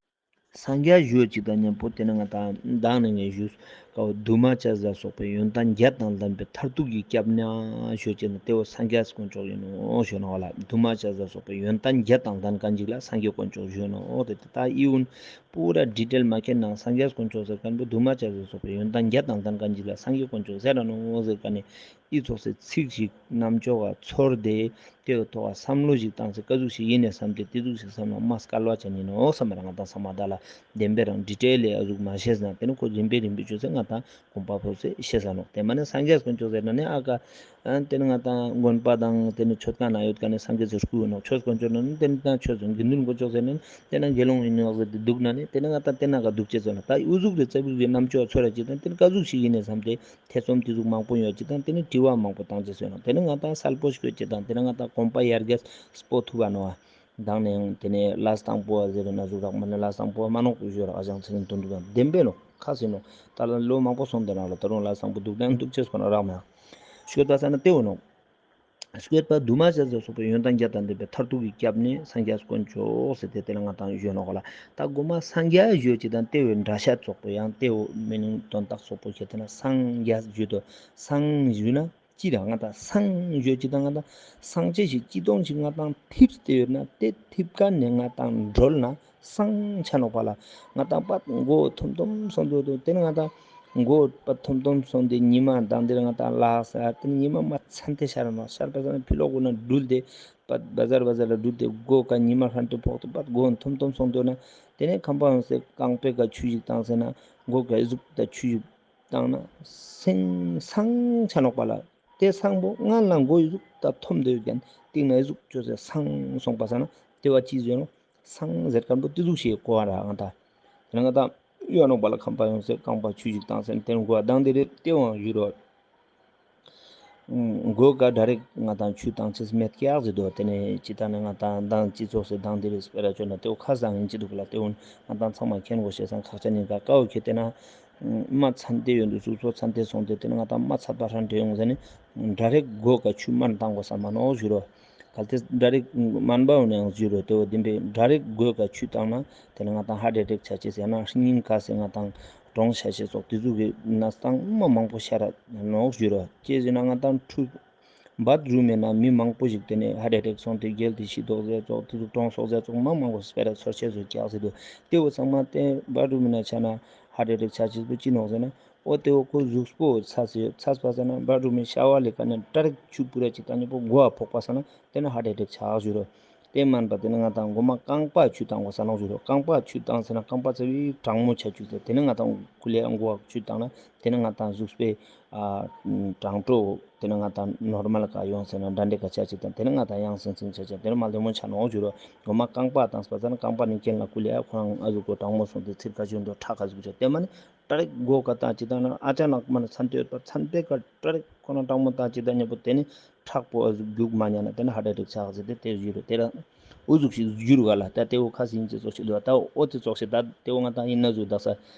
སངས་རྒྱས་ཞུ་ཅིག་དང་མཉམ་པོ་དེ་ནས་ང་དང་མདང་ནས་ངས་ཞུས་ཀའོ་འདུས་མ་བྱས་ལ་སོགས་པའི་ཡོན་ཏན་བརྒྱད་དང་ལྡན་པའི་མཐར་ཐུག་གི་སྐྱབས་གནས་ཞུ་ཅིག་ན་དེ་བོ་སངས་རྒྱས་དཀོན་མཆོག་ཡིན་ནོག་ཞུ་ནོག་ག་ལ། འདུས་མ་བྱས་ལ་སོགས་པའི་ཡོན་ཏན་བརྒྱད་དང་ལྡན་མཁན་ཅིག་ལ་སངས་རྒྱས་དཀོན་མཆོག་ཞུ་ནོག། དེ་ད་ཨི་བོ་པུ་ར་ཌི་ཊེལ་མ་མཁྱེན་ནའང་སངས་རྒྱས་དཀོན་མཆོག་ཟེར་མཁན་པོ་འདུས་མ་བྱས་ལ་སོགས་པའི་ཡོན་ཏན་བརྒྱད་དང་ལྡན་མཁན་ཅིག་ལ་སངས་རྒྱས་དཀོན་མཆོག་ཟེར་ར་ནོག་ཟེར་མཁན་ནི་ཨི་ཙོགས་སི་ཚིག་ཞིག་རྣམ་ཅོག་ག་ཚོར་ཏེ་དེའི་ཐོག་ག་བསམ་བློ་ཞིག་བཏང་སྟེ་ཀ་ཟུག་ཞིག་ཡིན་ནས་བསམ་སྟེ་དེ་ཟུག་ཞིག་བསམ་ན་མ་སྐལ་བ་ཅན་ཡིན་ནོག་བསམ་ར། ང་དང་ཚང་མ་ད་ལ་བདེན་པའི་རང་ཌི་ཊེལ་ལས་ཨ་ཟུག་མ་ཤེས་ན་དེ་ནི་ཁོ་རིམ་པས་རིམ་པས་བཅོས་ཏེ་ང་དང་གོམ་པ་ཕོབ་སྟེ་ཤེས་ས་ནོག། དེ་མ་ནི་སངས་རྒྱས་དཀོན་མཆོག་ཟེར་ན་ནི་ཨ་ཀ་ཨ་དེ་ནི་ང་དང་དགོན་པ་དང་དེ་ནི་མཆོད་ཁང་ན་ཡོད་མཁན་ནི་སངས་རྒྱས་སི་སྐུ་ཡིན་ནོག། ཆོས་དཀོན་མཆོག་ན་ནི་དེ་ནི་ད་ཆོས་དགེ་འདུན་དཀོན་མཆོག་ཟེར་ན་ནི་དེ་ན་དགེ་སློང་ཡིན་ནོག་ཟེར་ཏེ་འདུག་ན་ནི་དེ་ནི་ང་དང་དེ་ན་ག་འདུག་ཅེས་ཟེར་ན་ད་ཨི་ཟུག་རེ་རྩ་བའི་རྣམ་ཅོག་ག་ཚོར་ར་ཅིག་དང་དེ་ནི་ཀ་ཟུག་ཞིག་ཡིན་ནས་བསམ་སྟེ། ཐེ་ཚོམ་དེ་ཟུག་མང་པོ་ཡོད་ཅིག་དང་དེ་ནི་དྲི་བ་མང་པོ་བཏང་ཅེས་སོང་ན་དེ་ནི་ང་དང་གསལ་པོ་ཞིག་ཡོད་ཅིག་དང་དེ་ནི་ང་དང་གོམ་པ་ཡར་རྒྱས་སྤོ་ཐུབ་པ་ནོག། མདང་ནས་ཡང་དེ་ནི་ལས་དང་པོ་བ་ཟེར་ན་ཟུག་རག་མ་ནི་ལས་དང་པོ་བ་མ་ནོག་པོ་ཞུ་རག་ཨ་ཞང་ཚེ་རིང་དོན་གྲུབ་དང་བདེན་པས་ནོག། ཁ་སེ་ནོག། ད་ལོ་མང་པོ་སོང་དེ་རང་ལ་ད་རུང་ལས་དང་པོ་འདུག་དང་འདུག་ཅེས་ཁོ་ན་རག་མ་ཡང་ཤོད་པ་ས་ན་དེ་བོ་ནོག། ཤོད་པ་འདུས་མ་བྱས་ལ་སོགས་པའི་ཡོན་ཏན་བརྒྱད་དང་ལྡན་པའི་མཐར་ཐུག་གི་སྐྱབས་གནས་སངས་རྒྱས་དཀོན་མཆོག་ཟེར་ཏེ་དེ་ལ་ང་དང་ཞུ་ནོག་ག་ལ། ད་གོ་མ་སངས་རྒྱས་ཞུ་ཅིག་དང་དེ་བོའི་འདྲ་ཤ་ཙོགས་པོ་ཡང་དེ་བོ་མི་ནིང་དོན་དག་ཙོགས་པོ་ཁྱེད་དེ་ན་སངས་རྒྱས་ཞུ་དོ། སངས་ཞུ་ན་ཅི་ར་ང་དང་སངས་ཞུ་ཅིག་དང་ང་དང་སངས་ཅེས་ཤིག་ཅི་དོང་ཞིག་ང་དང་ཐིབས་ཏེ་ཡོད་ན་དེ་ཐིབས་ཀ་ནས་ང་དང་གྲོལ་ན་སངས་ཆ་ནོག་པ་ལ། ང་དང་པད་མགོ་ཐོམ་ཐོམ་སོང་དུ་དུ་དེ་ནས་ང་དང་མགོ་པད་ཐོམ་ཐོམ་སོང་སྟེ་ཉི་མ་དང་དེར་ང་དང་ལ་ས་དེ་ཉི་མ་མ་ཚན་ཏེ་ཤར་ནོག། ཤར་པ་ས་ན་ཕི་ལོག་གུ་ན་འགྲུལ་ཏེ་པད་བ་ཟར་བ་ཟར་ལ་འགྲུལ་ཏེ་མགོ་ཀ་ཉི་མ་ཧྲན་ཏེ་ཕོག་སྟེ་པད་མགོ་ཐོམ་ཐོམ་སོང་དུ་ན་དེ་ནས་ཁམས་པ་ཡོང་སེ་རྐང་པའི་ཀ་ཆུ་ཞིག་བཏང་སེ་ན་མགོ་ཀ་ཟུག་ད་ཆུ་ཞིག་བཏང་ན་སེང་སངས་ཆ་ནོག་པ་ལ། དེ་སངས་པོ་ང་ལ་མགོ་ཡི་ཟུག་ད་ཐོམ་དེ་ཡོད་ཀྱང་ཏིང་ན་ཡི་ཟུག་ཅོ་སེ་སངས་སོང་པ་ས་ན་དེ་བ་ཅི་ཟེར་ནོག། སངས་ཟེར་མཁན་པོ་དེ་ཟུག་ཞིག་གོ་བ་ར་ང་དང་། དེ་ནས་ང་དང་ཡོད་ནོག་པ་ལ་ཁམས་པ་ཡོང་སེ་རྐང་པ་ཆུ་ཞིག་བཏང་སེ་དེ་ནས་མགོ་བ་དང་དེ་རེད་དེ་བོ་ཡང་ཡོད་རོག། མགོ་ཀ་ཌའི་རེཀ་ང་དང་ཆུ་བཏང་ཅེས་མེད་ཀྱག་ཟེར་དོ། དེ་ནས་ཅི་ད་ནས་ང་དང་མདང་ཅི་ཙོགས་སེ་དང་དེ་རེད་སྤེ་ར་ཅོ་ན་དེ་བོ་ཁ་སང་ཡིན་ཅི་འདུག་ལ། དེ་བོ་ང་དང་ཚང་མ་མཁྱེན་དགོས་ཤེས་སང་ཁག་ཅན་ཡིན་ཀ་ཀ་བོ་ཁྱེད་དེ་ན་མ་ཚན་ཏེ་ཡོད་འདུག་ཟུག་ཚོ་ཚན་ཏེ་སོང་སྟེ་དེ་ནས་ང་དང་མ་ཚད་པ་ཧྲན་ཏེ་ཡོང་ཟེར་ནས་ཌའི་རེཀ་མགོ་ཀ་ཆུ་མར་བཏང་དགོས་ས་མ་ནོག་ཞུ་རོག། གལ་ཏེ་ཌའི་རེཀ་མན་པ་འོ་ནའང་ཞུ་རོག་དེ་བོ་བདེན་པའི་ཌའི་རེཀ་མགོ་ཀ་ཆུ་བཏང་ན་དེ་ནས་ང་དང་ཧརཊ་ཨེ་ཊེཀ་ཆ་ཅེས་ཡང་ན་སྙིང་ག་སེ་ང་དང་གྲོངས་ཆ་ཅེས་སོགས་དེ་ཚོ་གི་གནས་སྟངས་མ་མང་པོ་ཤར་ར་ནོག་ཞུ་རོག། ཅི་ཟེར་ན་ང་དང་འཁྲུག་བར་རུ་མེ་ན་མི་མང་པོ་ཞིག་དེ་ནས་ཧརཊ་ཨེ་ཊེཀ་སོང་སྟེ་རྒྱལ་ཏེ་ཤི་དོག་ཟེར་ཙོགས་དེ་ཚོ་གྲོངས་སོག་ཟེར་ཙོགས་མ་མང་པོ་སྤེ་ར་ཚོར་ཅེས་བཟོ་ཀྱག་ཟེར་དུ་དེ་བོ་ཚང་མ་དེ་བར་རུ་མེ་ན་ཆ་ན་ཧརཊ་ཨེ་ཊེཀ་ཆ་ཅེས་པོ་ཅི་ནོག་ཟེར་ན། འོ་ཏེ་བོ་ཁོ་གཟུགས་པོ་ཚས་ཡོད། ཚས་པ་ས་ན་བ་རུ་མི་ཤ་བ་ལེ་ཀ་ནེ་ཏྲ་རིག་ཆུ་པུ་ར་ཅིག་ཏང་ཉེ་པོ་མགོ་བ་ཕོག་པ་ས་ན་ཏེ་ནེ་ཧར་ཊ་ཨེ་ཊེག་ཆགས་ཞུ་རོ། ཏེ་མན་པ་ཏེ་ནེ་ང་ཏང་གོ་མ་རྐང་པ་ཆུ་ཏང་བ་ས་ནོག་ཞུ་རོ། རྐང་པ་ཆུ་ཏང་ཟེར་ན་རྐང་པ་ཚ་བའི་གྲང་མོ་ཆ་ཆུ་ཟེར། ཏེ་ནེ་ང་ཏང་ཀུ་ལེ་མགོ་བ་ཆུ་ཏང་ན་ཏེ་ནེ་ང་ཏང་གཟུགས་པོའི་ཨ་གྲང་དྲོ་ཏེ་ནེ་ང་ཏང་ནོར་མལ་ཀ་ཡོང་ཟེར་ན་འདྲ་འདྲེ་ཀ་ཆ་ཅིག་ཏང་ཏེ་ནེ་ང་ཏང་ཡང་སིང་སིང་ཆ་ཅིག་ཏེ་ནེ་མ་ལྡེ་མོ་ཆ་ནོག་ཞུ་རོ། གོ་མ་རྐང་པ་ཏང་སྤ་ས་ན་རྐང་པ་ནི་ཀེན་ལ་ཀུ་ལེ་ཨ་ཁོ་རང་ཨ་ཟུག་གོ་གྲང་མོ་སོང་སྟེ་ཚིར་ཁ་ཞུ་འདོ་ཁྲག་ཁ་ཟུག་ཆ་ཏེ་མ་ནི་ཏྲ་རིག་མགོ་ཀ་ཏང་ཅིག་ཏང་ན་ཨ་ཅག་ནག་མ་ནི་ཚན་ཏེ་ཡོད་པ་ཚན་པེ་ཀ་ཏྲ་རིག་ཁོ་རང་གྲང་མོ་ཏང་ཅིག་ཏང་ཉེ་པོ་ཏེ་ནེ་ཁྲག་པོ་ཨ་ཟུག་རྒྱུག་མ་ཉན་ན་ཏེ་ནེ་ཧར་ཊ་ཨེ་ཊེག་ཆགས་ཟེར་ཏེ་ཏེ་ཞུ་རོ། ཏེ་ར་འུ་ཟུག་ཞིག་ཞུ་རུ་ག་ལ་ད་ཏེ་བོ་ཁ་སིང་ཅེས་ཙོགས་ཤིག་འདུག་ད་འོ་ཏེ་ཙོགས་ཤིག་ད་ཏེ་བོ་ང་ཏང་ཡིན་ན་ཟུག་དག་ས་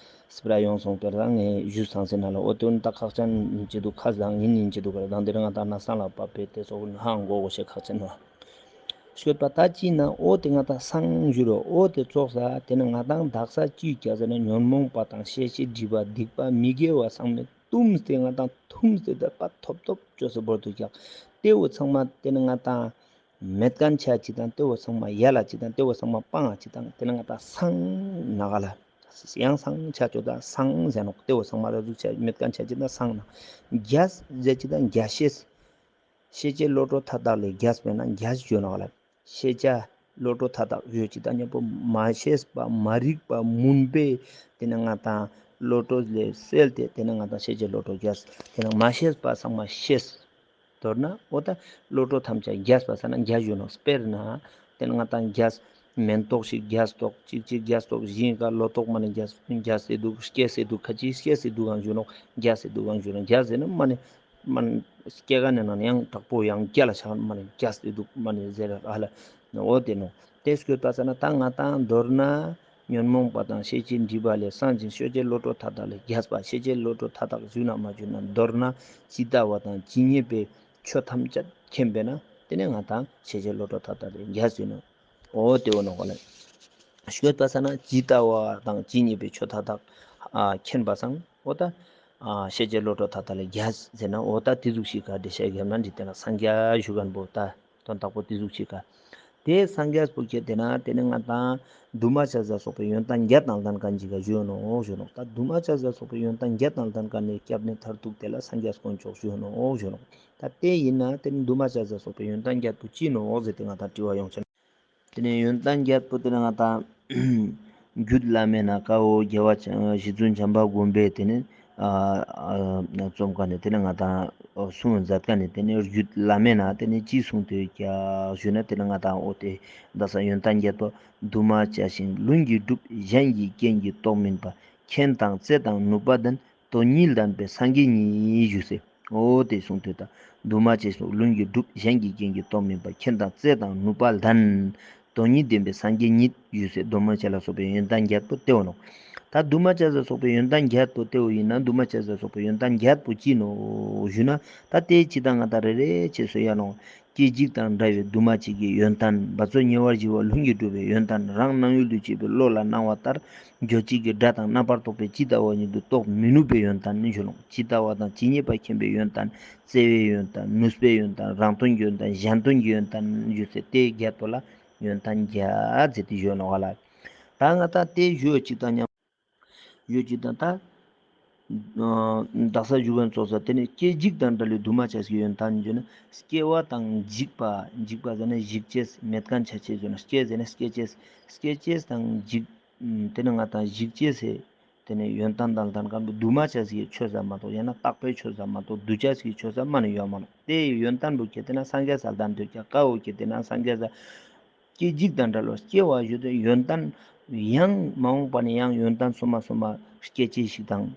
སྤེ་ར་ཡོང་སོང་སྤེ་ར་ངས་ཞུས་ཚང་ཟེར་ན་ལ་འོ་ཏེ་བོ་ད་ཁག་ཅན་ཡིན་ཅི་འདུག་ཁ་སང་ཡིན་ཡིན་ཅི་འདུག་ག་ལ་དང་ཏེ་ར་ང་ཏང་ན་སང་ལ་པ་པེ་ཏེ་ཙོགས་ཧང་གོ་གོ་ཤེས་ཁག་ཅན་བ། ཤོད་པ་ད་ཅི་ན་འོ་ཏེ་ང་ཏང་སང་ཞུ་རོ། འོ་ཏེ་ཙོགས་ས་ཏེ་ནེ་ང་ཏང་དག་ས་ཅི་ཀྱག་ཟེར་ན་ཉོན་མོངས་པ་དང་ཤེས་བྱའི་སྒྲིབ་པ་སྡིག་པ་མི་དགེ་བ་ཚང་མས་བཏུམས་ཏེ་ང་ཏང་ཐུམས་ཏེ་ད་པ་ཐོབ་ཐོབ་ཅོས་སེ་བོར་དུ་ཀྱག་ཏེ་བོ་ཚང་མ་ཏེ་ནེ་ང་ཏང་མེད་ཁན་ཆ་ཅིག་ཏང་ཏེ་བོ་ཚང་མ་ཡལ་ལ་ཅིག་ཏང་ཏེ་བོ་ཚང་མ་སྤང་ང་ཅིག་ཏང་ཏེ་ནེ་ང་ཏང་སང་ན་ག་ལ་ཡང་སང་ཆ་ཅོ་ད་སང་ཟེར་ནོག་ཏེ་བོ་ཚང་མ་ར་ཟུག་ཆ་མེད་ཁན་ཆ་ཅིག་ཏང་སང་ན་རྒྱས་ཟེར་ཅིག་ཏང་རྒྱས་ཤེས། ཤེས་བྱའི་བློ་གྲོས་མཐའ་དག་ལས་རྒྱས་པས་ན་རྒྱས་ཞུ་ནོག་ལ། ཤེས་བྱ་བློ་གྲོས་མཐའ་དག་ཡོད་ཅིག་ཏང་ཉེ་པོ་མ་ཤེས་པ་མ་རིག་པ་མུན་པས་ཏེ་ནེ་ང་ཏང་བློ་གྲོས་ལས་སེལ་ཏེ་ཏེ་ནེ་ང་ཏང་ཤེས་བྱའི་བློ་གྲོས་རྒྱས། ཏེ་ནེ་མ་ཤེས་པ་ཚང་མ་ཤེས། མདོར་ན་འོ་ད་བློ་གྲོས་ཐམས་ཅད་རྒྱས་པ་ས་ན་རྒྱས་ཞུ་ནོག་སྤེར་ན་ཏེ་ནེ་ང་ཏང་རྒྱས་མེན་ཏོག་ཞིག་རྒྱས་ཏོག་ཅིག་ཅིག་རྒྱས་ཏོག་ཞིང་ཀ་ལོ་ཏོག་མ་ནེ་རྒྱས་རྒྱས་སེ་འདུག་སྐྱེས་སེ་འདུག་ཁ་ཅིག་སྐྱེས་སེ་འདུག་གང་ཞུ་ནོག་རྒྱས་སེ་འདུག་གང་ཞུ་ནོག་རྒྱས་ཟེར་ན་མ་ནེ་མ་ནེ་སྐྱེ་ག་ནེ་ན་ཡང་དྲག་པོ་ཡང་རྒྱ་ལ་ཆགས་མ་ནེ་རྒྱས་སེ་འདུག་མ་ནེ་ཟེར་ཨ་ལ་འོ་ཏེ་ནོག་ཏེ་སྐྱོད་པ་ས་ན་ད་ང་ཏང་མདོར་ན་ཉོན་མོངས་པ་དང་ཤེས་བྱའི་སྒྲིབ་པ་ལས་སངས་ཤིང་ཤེས་བྱའི་བློ་གྲོས་མཐའ་དག་ལས་རྒྱས་པ། ཤེས་བྱའི་བློ་གྲོས་མཐའ་དག་ཞུ་ན་མ་ཞུ་ན་མདོར་ན་ཇི་ལྟ་བ་དང་ཇི་སྙེད་པའི་ཆོས་ཐམས་ཅད་མཁྱེན་པས་ན་ཏེ་ནེ་ང་ཏང་ཤེས་བྱའི་བློ་གྲོས་མཐའ་དག་ལས་རྒྱས་ཞུ་ནོག་འོ་ཏེ་བོ་ནོག་ག་ལ། སྐྱོད་པ་ས་ན་ཇི་ལྟ་བ་དང་ཇི་སྙེད་པའི་ཆོས་མཐའ་དག་ཨ་མཁྱེན་པ་སང་འོ་ད་ཨ་ཤེས་བྱའི་བློ་གྲོས་མཐའ་དག་ལས་རྒྱས་ཟེར་ན་འོ་ད་ཏེ་ཟུག་ཤིག་ག་འགྲེལ་བཤད་རྒྱབ་ན་འདི་ཏེ་ན་སངས་རྒྱས་ཞུ་ཁན་བོ་ད་དོན་དག་པོ་ཏེ་ཟུག་ཅིག་ག་ཏེ་སངས་རྒྱས་པོ་ཁྱེད་ཏེ་ན་ཏེ་ནེ་ང་ཏང་འདུས་མ་བྱས་ལ་སོགས་པའི་ཡོན་ཏན་བརྒྱད་དང་ལྡན་ཁན་ཅིག་ག་ཞུ་ནོག་ཞུ་ནོག་ད་འདུས་མ་བྱས་ལ་སོགས་པའི་ཡོན་ཏན་བརྒྱད་དང་ལྡན་ཁན་ནི་སྐྱབས་གནས་མཐར་ཐུག་ཏེ་ལ་སངས་རྒྱས་དཀོན་མཆོག་ཞུ་ནོག་ཞུ་ནོག་ད་ཏེ་ཡིན་ན་ཏེ་ནེ་འདུས་མ་བྱས་ལ་སོགས་པའི་ཡོན་ཏན་བརྒྱད་པོ་ཅི་ནོག་ཟེར་ཏེ་ང་ཏང་དྲི་བ་ཡོང་ཆེན། ཏེ་ནེ་ཡོན་ཏན་བརྒྱད་པོ་ཏེ་ནེ་ང་ཏང་རྒྱུད་བླ་མའི་ནང་ཀ་བོ་རྒྱལ་བ་རྗེ་བཙུན་བྱམས་པ་མགོན་པོས་ཏེ་ནེ་ཨ་ཨ་རྩོམ་ཁན་ནི་ཏེ་ནེ་ང་ཏང་གསུང་མཛད་ཁན་ནི་ཏེ་ནེ་རྒྱུད་བླ་མའི་ནང་ཏེ་ནེ་ཅི་གསུངས་ཏེ་ཡོད་ཀྱག་ཞུ་ན་ཏེ་ནེ་ང་ཏང་འོ་ཏེ་ད་ས་ཡོན་ཏན་བརྒྱད་པོ་འདུས་མ་བྱས་ཤིང་ལྷུན་གྱིས་གྲུབ། གཞན་གྱི་རྐྱེན་གྱིས་རྟོགས་མིན་པ། མཁྱེན་དང་བརྩེ་དང་ནུས་པ་ལྡན། དོན་གཉིས་ལྡན་པའི་སངས་རྒྱས་ཉིད་ཞུས་སེ། འོ་ཏེ་གསུངས་ཏེ་ད་འདུས་མ་བྱས་ཤིང་ལྷུན་གྱིས་གྲུབ། གཞན་གྱི་རྐྱེན་གྱིས་རྟོགས་མིན་པ། མཁྱེན་དང་བརྩེ་དང་ནུས་པ་ལྡན། དོན་གཉིས་ལྡན་པའི་སངས་རྒྱས་ཉིད་ཞུས་སེ་འདུས་མ་བྱས་ལ་སོགས་པའི་ཡོན་ཏན་བརྒྱད་པོ་ཏེ་བོ་ནོག་ད་འདུས་མ་བྱས་ལ་སོགས་པའི་ཡོན་ཏན་བརྒྱད་པོ་ཏེ་བོ་ཡིན་ན་འདུས་མ་བྱས་ལ་སོགས་པའི་ཡོན་ཏན་བརྒྱད་པོ་ཅི་ནོག་ཞུ་ན་ད་ཏེ་ཅི་ད་ང་ཏང་རེ་རེ་ཅེས་སུ་ཡ་ནོག་སྐྱེ་འཇིག་དང་འདྲ་བའི་འདུས་མ་བྱས་ཀྱི་ཡོན་ཏན། འབད་རྩོལ་ཉེ་བར་ཞི་བ་ལྷུན་གྱིས་གྲུབ་པའི་ཡོན་ཏན། རང་སྣང་ཡུལ་དུ་བྱེད་པའི་བློ་ལ་སྣང་བ་ལྟར་རྗོད་བྱེད་ཀྱི་སྒྲ་དང་རྣམ་པར་རྟོག་པས་ཇི་ལྟ་བ་ཉིད་དུ་རྟོགས་མི་ནུས་པའི་ཡོན་ཏན་ནི་ཞུ་ནོག་ཇི་ལྟ་བ་དང་ཇི་སྙེད་པ་མཁྱེན་པའི་ཡོན་ཏན། བརྩེ་བའི་ཡོན་ཏན། ནུས་པའི་ཡོན་ཏན། རང་དོན་གྱི་ཡོན་ཏན། གཞན་དོན་གྱི་ཡོན་ཏན་ཞུས་སེ་ཏེ་བརྒྱད་པོ་ལ་ཡོན་ཏན་བརྒྱད་ཟེར་ཏེ་ཞུ་ནོག་ལ། ད་ང་ཏང་ཏེ་ཞུ་ཅིག་དང་མཉམ་ཡོད་ཅིག་དང་ད་ཨ་དག་ས་ཞུ་བ་ཙོགས་ས་ཏེ་ནེ་སྐྱེ་འཇིག་དང་འབྲེལ་བའི་འདུས་མ་བྱས་ཀྱི་ཡོན་ཏན་ཞུ་ན་སྐྱེ་བ་དང་འཇིག་པ། འཇིག་པ་ཟེར་ན་འཇིག་ཅེས་མེད་ཁན་ཆ་ཅེས་ཞུ་ན་སྐྱེ་ཟེར་ན་སྐྱེ་ཅེས། སྐྱེ་ཅེས་དང་འཇིག་ཏེ་ནེ་ང་ཏང་འཇིག་ཅེས་སི་ཏེ་ནེ་ཡོན་ཏན་དང་ལྡན་ཁན་བོ་འདུས་མ་བྱས་ཀྱི་ཆོས་ཟེར་མ་གཏོགས་ཡང་ན་རྟག་པའི་ཆོས་ཟེར་མ་གཏོགས་འདུས་བྱས་ཀྱི་ཆོས་ཟེར་མ་ནེ་ཡོད་མ་ནོག་ཏེ་ཡོན་ཏན་བོ་ཁྱེད་ཏེ་ན་སངས་རྒྱས་ས་ལྡན་དུ་ཀྱག་ཀ་བོ་ཁྱེད་ཏེ་ན་སངས་རྒྱས་ས་སྐྱེ་འཇིག་དང་འབྲེལ་བ་སྐྱེ་བ་ཞུ་དེ་ཡོན་ཏན་ཡང་མ་འོངས་པ་ནེ་ཡང་ཡོན་ཏན་སོ་མ་སོ་མ་སྐྱེ་ཅེས་ཤིག་དང་།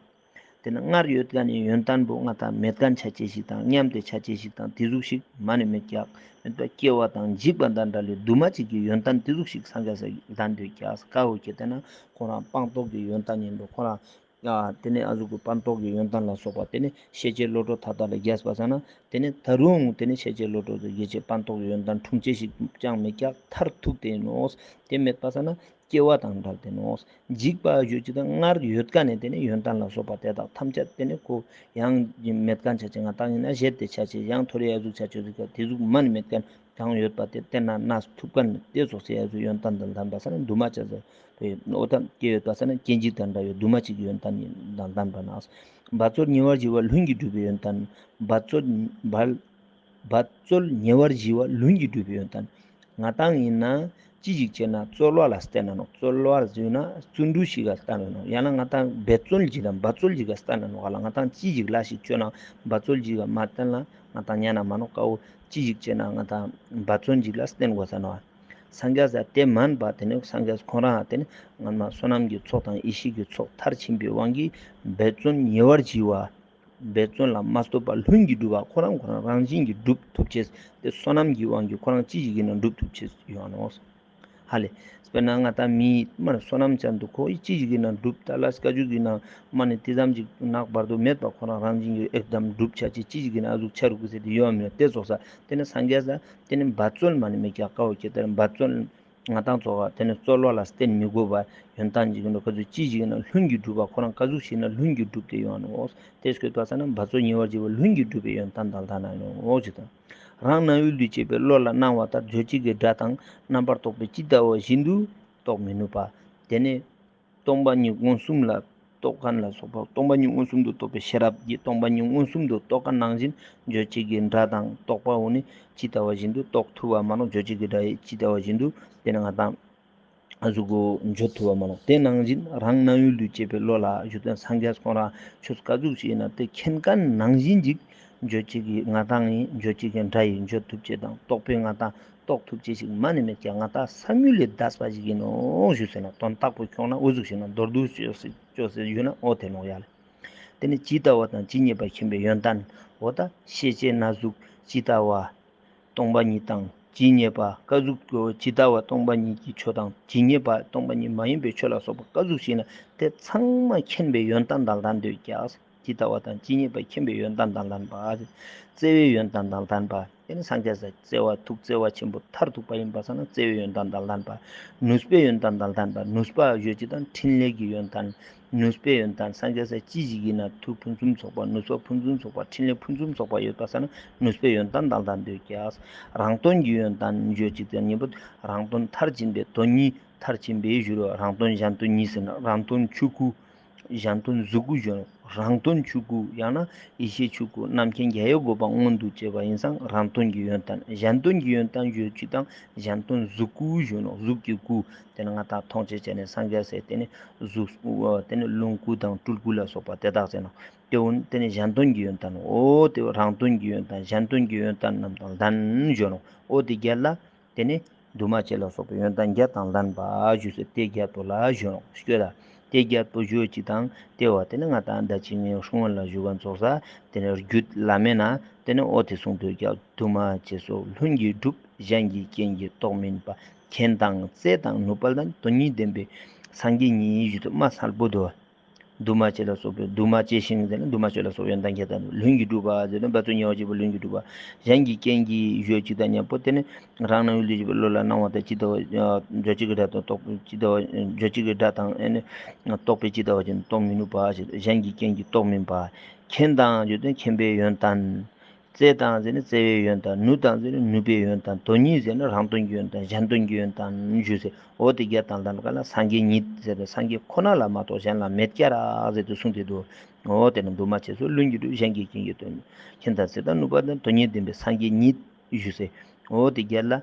ཏེ་ནེ་སྔར་ཡོད་ཁན་ནི་ཡོན་ཏན་བོ་ང་ཏང་མེད་ཁན་ཆ་ཅེས་ཤིག་དང་ཉམས་ཏེ་ཆ་ཅེས་ཤིག་དང་ཏེ་ཟུག་ཤིག་མ་ནེ་མེད་ཀྱག་མེད་པ་སྐྱེ་བ་དང་འཇིག་པ་དང་འབྲེལ་བའི་འདུས་མ་བྱས་ཀྱི་ཡོན་ཏན་ཏེ་ཟུག་ཤིག་སངས་རྒྱས་ས་ལྡན་དུ་ཀྱག་ཀ་བོ་ཁྱེད་ཏེ་ན་ཁོ་རང་སྤངས་རྟོགས་ཀྱི་ཡོན་ཏན་ཡིན་པ་ཁོ་རང་ཨ་ཏེ་ནེ་ཨ་ཟུག་གི་སྤངས་རྟོགས་ཀྱི་ཡོན་ཏན་ལ་སོགས་པ་ཏེ་ནེ་ཤེས་བྱའི་བློ་གྲོས་མཐའ་དག་ལས་རྒྱས་པ་ས་ན་ཏེ་ནེ་ད་རུང་ཏེ་ནེ་ཤེས་བྱའི་བློ་གྲོས་དེ་རྒྱས་བྱེད་སྤངས་རྟོགས་ཀྱི་ཡོན་ཏན་འཁྲུངས་ཅེས་ཤིག་ཅང་མེད་ཀྱག་མཐར་ཐུག་སྟེ་ཡིན་ནོག་ཏེ་མེད་པ་ས་ན་སྐྱེ་བ་དང་འབྲེལ་ཏེ་ནོག་འཇིག་པ་ཞུ་ཅེས་དང་སྔར་ཡོད་ཁན་ནི་ཏེ་ནེ་ཡོན་ཏན་ལ་སོགས་པ་དེ་དག་ཐམས་ཅད་ཏེ་ནེ་ཁོ་ཡང་མེད་ཁན་ཆ་ཅེས་ང་ཏང་ཡིན་ན་བཞེད་དེ་ཆ་ཅེས་ཡང་ཐོ་རེ་ཨ་ཟུག་ཆ་ཅེས་ཟུག་ཏེ་ཟུག་མ་ནེ་མེད་ཁན། གང་ཡོད་པ་དེ་སྟན་ན་གནས་ཐུབ་མཁན་དེ་ཙོགས་སེ་ཡ་ཟུག་ཡོན་ཏན་དང་ལྡན་པ་ས་ན་འདུས་མ་བྱས་ཟེར་བའི་འོ་ད་སྐྱེ་ཡོད་པ་ས་ན་སྐྱེ་འཇིག་དང་འདྲ་བའི་འདུས་མ་བྱས་ཀྱི་ཡོན་ཏན་དང་ལྡན་པ་ན། འབད་རྩོལ་ཉེ་བར་ཞི་བ་ལྷུན་གྱིས་གྲུབ་པའི་ཡོན་ཏན། འབད་རྩོལ་འབད་འབད་རྩོལ་ཉེ་བར་ཞི་བ་ལྷུན་གྱིས་གྲུབ་པའི་ཡོན་ཏན། ང་ཏང་ཡིན་ན་ཅི་ཞིག་བྱས་ན་རྩོལ་བ་ལ་བརྟེན་ན་ནོག། རྩོལ་བར་ཟེར་ན་བརྩོན་འགྲུས་ཤིག་ག་བརྟེན་ན་ནོག། ཡང་ན་ང་ཏང་འབད་རྩོལ་ཞིག་དང་འབད་རྩོལ་ཞིག་ག་བརྟེན་ན་ནོག་ག་ལ། ང་ཏང་ཅི་ཞིག་ལ་ཞིག་བཅོས་ན་འབད་རྩོལ་ཞིག་ག་མ་བརྟེན་ན་ང་ཏང་ཉན་ན་མ་ནོག་ཀ་བོ། ཅི་ཞིག་བྱས་ན་ང་ཏང་འབད་བརྩོན་ཞིག་ལ་བརྟེན་དགོས་ས་ནོག། སངས་རྒྱས་ས་དེ་མན་པ་དེ་ནི་སངས་རྒྱས་ཁོང་རང་དེ་ནི་ང་མ་བསོད་ནམས་ཀྱི་ཚོགས་དང་ཡེ་ཤེས་ཀྱི་ཚོགས་མཐར་ཕྱིན་པའི་དབང་གིས་འབད་བརྩོན་ཉེ་བར་ཞི་བ། འབད་བརྩོན་ལ་མ་ལྟོས་པ་ལྷུན་གྱིས་གྲུབ་པ་ཁོ་རང་ཁོ་རང་རང་བཞིན་གྱིས་གྲུབ་ཐུབ་ཅེས་དེ་བསོད་ནམས་ཀྱི་དབང་གིས་ཁོ་རང་ཅི་ཞིག་ཡིན་ན་གྲུབ་ཐུབ་ཅེས་ཡོང་ནོག། ཧ་ལེ། དཔེར་ན་ང་ཏང་མི་མར་བསོད་ནམས་ཅན་དུ་ཁོ་ཡི་ཅི་ཞིག་ཡིན་ན་གྲུབ་ད་ལ་སྐ་ཅུག་ཡིན་ན་མ་ནི་དེ་ཙམ་ཅིག་ནག་བར་དུ་མེད་པ་ཁོ་རང་རང་བཞིན་གྱིས་ཨེག་དམ་གྲུབ་ཆ་ཅི་ཅི་ཞིག་ཡིན་ན་ཨ་ཟུག་ཆ་རུག་གི་ཟེར་ཏེ་ཡོང་མི་ཡོང་དེ་ཙོགས་ས་དེ་ནི་སངས་རྒྱས་ས་དེ་ནི་འབད་བརྩོན་མ་ནི་མེད་ཀྱག་ཀ་བོ་ཁྱེད་ལྟར་འབད་བརྩོན། ང་ཏང་ཚོ་བ་དེ་ནི་རྩོལ་བ་ལ་བརྟེན་མི་དགོས་པ་ཡོན་ཏན་ཅིག་ཡིན་ནོག། ག་ཟུག་ཅི་ཞིག་ཡིན་ན་ལྷུན་གྱིས་གྲུབ་པ་ཁོ་རང་ག་ཟུག་ཞིག་ཡིན་ན་ལྷུན་གྱིས་གྲུབ་སྟེ་ཡོང་ནོག། དེ་སྐད་པ་ས་ན་འབད་རྩོལ་ཉེ་བར་ཞི་བ་ལྷུན་གྱིས་གྲུབ་པའི་ཡོན་ཏན་དང་ལྡན་ན་ནོག་ཅེས་དང་། རང་སྣང་ཡུལ་དུ་བྱེད་པའི་བློ་ལ་སྣང་བ་ལྟར་རྗོད་བྱེད་ཀྱི་སྒྲ་དང་རྣམ་པར་རྟོག་པའི་ཇི་ལྟ་བ་བཞིན་དུ་རྟོགས་མི་ནུས་པ། དེ་ནི་སྟོང་པ་ཉིད་མངོན་སུམ་ལ་རྟོགས་མཁན་ལ་སོགས་པ་སྟོང་པ་ཉིད་མངོན་སུམ་དུ་རྟོགས་པའི་ཤེས་རབ་ཀྱིས་སྟོང་པ་ཉིད་མངོན་སུམ་དུ་རྟོགས་མཁན་ནང་བཞིན་རྗོད་བྱེད་ཀྱི་སྒྲ་དང་རྟོག་པ་འོ་ནི་ཇི་ལྟ་བ་བཞིན་དུ་རྟོགས་ཐུབ་པ་མ་ནོག། རྗོད་བྱེད་ཀྱི་སྒྲ་ཡི་ཇི་ལྟ་བ་བཞིན་དུ་དེ་ནི་ང་ཏང་ཨ་ཟུག་གོ་བརྗོད་ཐུབ་པ་མ་ནོག། དེ་ནང་བཞིན་རང་སྣང་ཡུལ་དུ་བྱེད་པའི་བློ་ལ་ཞུ་དོན་སངས་རྒྱས་ཁོང་རང་ཆོས་ག་ཟུག་ཞིག་ཡིན་ན་དེ་མཁྱེན་མཁན་ནང་བཞིན་ཅིག་རྗོད་བྱེད་ཀྱི་ང་ཏང་ཡིན་རྗོད་བྱེད་ཀྱི་སྒྲ་ཡིན་རྗོད་ཐུབ་ཅེས་དང་རྟོག་པས་ང་ཏང་རྟོགས་ཐུབ་ཅེས་ཞིག་མ་ནི་མེད་ཀྱང་ང་ཏང་བསམ་ཡུལ་ལས་འདས་པ་ཞིག་ཡིན་ནོག་ཞུ་ཟེར་ན་དོན་དག་པོ་ཁྱོང་ན་འུ་ཟུག་ཞིག་ན་མདོར་བསྡུས་ཅོས་ཟེར་ཡོད་ན་འོ་དེ་ནོག་ཡ་ལེ། དེ་ནི་ཇི་ལྟ་བ་དང་ཇི་སྙེད་པ་མཁྱེན་པའི་ཡོན་ཏན་འོ་ད་ཤེས་བྱེད་ན་ཟུག་ཇི་ལྟ་བ། སྟོང་པ་ཉིད་དང་ཇི་སྙེད་པ་ཀ་ཟུག་གོ་ཇི་ལྟ་བ་སྟོང་པ་ཉིད་ཀྱི་ཆོས་དང་ཇི་སྙེད་པ་སྟོང་པ་ཉིད་མ་ཡིན་པའི་ཆོས་ལ་སོགས་པ་ཀ་ཟུག་ཞིག་ན་དེ་ཚང་མ་མཁྱེན་པའི་ཡོན་ཏན་དང་ལྡན་འདོད་ཀྱག། ཇི་ལྟ་བ་དང་ཇི་སྙེད་པ་མཁྱེན་པའི་ཡོན་ཏན་དང་ལྡན་པ། བརྩེ་བའི་ཡོན་ཏན་དང་ལྡན་པ། དེ་ནི་སངས་རྒྱས་ས་བརྩེ་བ་ཐུགས་བརྩེ་བ་ཆེན་པོ་མཐར་ཐུག་པ་ཡིན་པ་ས་ན་བརྩེ་བའི་ཡོན་ཏན་དང་ལྡན་པ། ནུས་པའི་ཡོན་ཏན་དང་ལྡན་པ། ནུས་པ་ཡོད་ཅིག་དང་འཕྲིན་ལས་ཀྱི་ཡོན་ཏན། ནུས་པའི་ཡོན་ཏན་སངས་རྒྱས་ས་ཅི་ཞིག་ཡིན་ན་མཐུ་ཕུན་སུམ་ཚོགས་པ་ནུས་པ་ཕུན་སུམ་ཚོགས་པ་འཕྲིན་ལས་ཕུན་སུམ་ཚོགས་པ་ཡོད་པ་ས་ན་ནུས་པའི་ཡོན་ཏན་དང་ལྡན་འདོད་ཀྱག། རང་དོན་གྱི་ཡོན་ཏན་ཡོད་ཅིག་དང་ཉན་པོ་རང་དོན་མཐར་ཕྱིན་པའི་དོན་གཉིས་མཐར་ཕྱིན་པའི་ཞུ་རོ། རང་དོན་གཞན་དོན་གཉིས་ཟེར་ན་རང་དོན་ཆོས་སྐུ། གཞན་དོན་གཟུགས་སྐུ་ཞུ་ནོག། རང་དོན་ཆོས་སྐུ། ཡང་ན་ཡེ་ཤེས་ཆོས་སྐུ། རྣམ་མཁྱེན་རྒྱལ་བའི་གོ་འཕང་མངོན་དུ་བྱེད་པ་ཡིན་ཙང་རང་དོན་གྱི་ཡོན་ཏན། གཞན་དོན་གྱི་ཡོན་ཏན་ཞུ་ཅིག་དང་གཞན་དོན་གཟུགས་སྐུ་ཞུ་ནོག། གཟུགས་ཀྱི་སྐུ། དེ་ནི་ང་ཏང་མཐོང་ཆོས་བྱས་ནས་སངས་རྒྱས་ཟེར་དེ་ནི་གཟུགས་སྐུ་དེ་ནི་ལོངས་སྐུ་དང་སྤྲུལ་སྐུ་ལ་སོགས་པ་དེ་དག་ཟེར་ནོག། དེ་འོ་དེ་ནི་གཞན་དོན་གྱི་ཡོན་ཏན་འོ་དེ་རང་དོན་གྱི་ཡོན་ཏན་གཞན་དོན་གྱི་ཡོན་ཏན་རྣམས་དང་ལྡན་ཞུ་ནོག། འོ་དེ་རྒྱལ་ལ། དེ་ནི་འདུས་མ་བྱས་ལ་སོགས་པའི་ཡོན་ཏན་བརྒྱད་དང་ལྡན་པ་ཞུ་ཟེར་དེ་བརྒྱད་པོ་ལ་ཞུ་ནོག་སྐྱོ་ད། དེ་བརྒྱད་པོ་ཞུ་ཅིག་དང་དེ་བ་དེ་ནི་ང་ཏང་ད་ཅི་ངའི་སྲུང་བ་ལ་ཞུ་གན་ཚོགས་ས་དེ་ནི་རྒྱུད་བླ་མེད་ན་དེ་ནི་འོ་དེ་གསུངས་དུས་ཀྱང་འདུས་མ་བྱས་སོགས་ལྷུན་གྱིས་གྲུབ། གཞན་གྱི་རྐྱེན་གྱིས་རྟོགས་མིན་པ། མཁྱེན་དང་བརྩེ་དང་ནུས་པ་ལྡན། དོན་གཉིས་ལྡན་པའི་སངས་རྒྱས་ཉིད་ཞུ་དུ་མ་སལ་པོ་དུ། འདུས་མ་བྱས་ལ་སོགས་པའི་འདུས་མ་བྱས་ཤིང་ཟེར་ན་འདུས་མ་བྱས་ལ་སོགས་པའི་ཡོན་ཏན་བརྒྱད་དང་ལྷུན་གྱིས་གྲུབ་པ་ཟེར་ན་འབད་རྩོལ་ཉེ་བར་ཞི་བ་ལྷུན་གྱིས་གྲུབ་པ། གཞན་གྱི་རྐྱེན་གྱིས་ཞུ་ཅིག་དང་ཉམ་པོ་དེ་ནི་རང་སྣང་ཡུལ་དུ་བྱེད་པའི་བློ་ལ་སྣང་བ་དང་ཇི་ལྟ་བ་རྗོད་བྱེད་ཀྱི་སྒྲ་དང་རྟོག་པའི་ཇི་ལྟ་བ་རྗོད་བྱེད་ཀྱི་སྒྲ་དང་ཨེ་ནི་རྟོག་པའི་ཇི་ལྟ་བ་ཅན་རྟོགས་མི་ནུས་པ་ཞེས་གཞན་གྱི་རྐྱེན་གྱིས་རྟོགས་མིན་པ། མཁྱེན་དང་ཞུ་དོན་མཁྱེན་པའི་ཡོན་ཏན། བརྩེ་དང་ཟེར་ནི་བརྩེ་བའི་ཡོན་ཏན། ནུས་དང་ཟེར་ནི་ནུས་པའི་ཡོན་ཏན། དོན་གཉིས་ཟེར་ནི་རང་དོན་གྱི་ཡོན་ཏན་གཞན་དོན་གྱི་ཡོན་ཏན་ཞུ་ཟེར། འོ་དེ་བརྒྱད་དང་ལྡན་པ་ལ་སངས་རྒྱས་ཉིད་ཟེར་ཏེ་སངས་རྒྱས་ཁོ་ན་ལ་མ་གཏོགས་གཞན་ལ་མེད་ཀྱག་ར་ཟེར་ཏེ་གསུངས་ཏེ་འདུག། འོ་དེ་ནི་འདུས་མ་བྱས་སོགས་ལྷུན་གྱིས་གྲུབ། གཞན་གྱི་རྐྱེན་གྱིས་རྟོགས་མིན། མཁྱེན་དང་བརྩེ་དང་ནུས་པ་ལྡན། དོན་གཉིས་ལྡན་པའི་སངས་རྒྱས་ཉིད་ཞུ་ཟེར། འོ་དེ་བརྒྱད་ལ།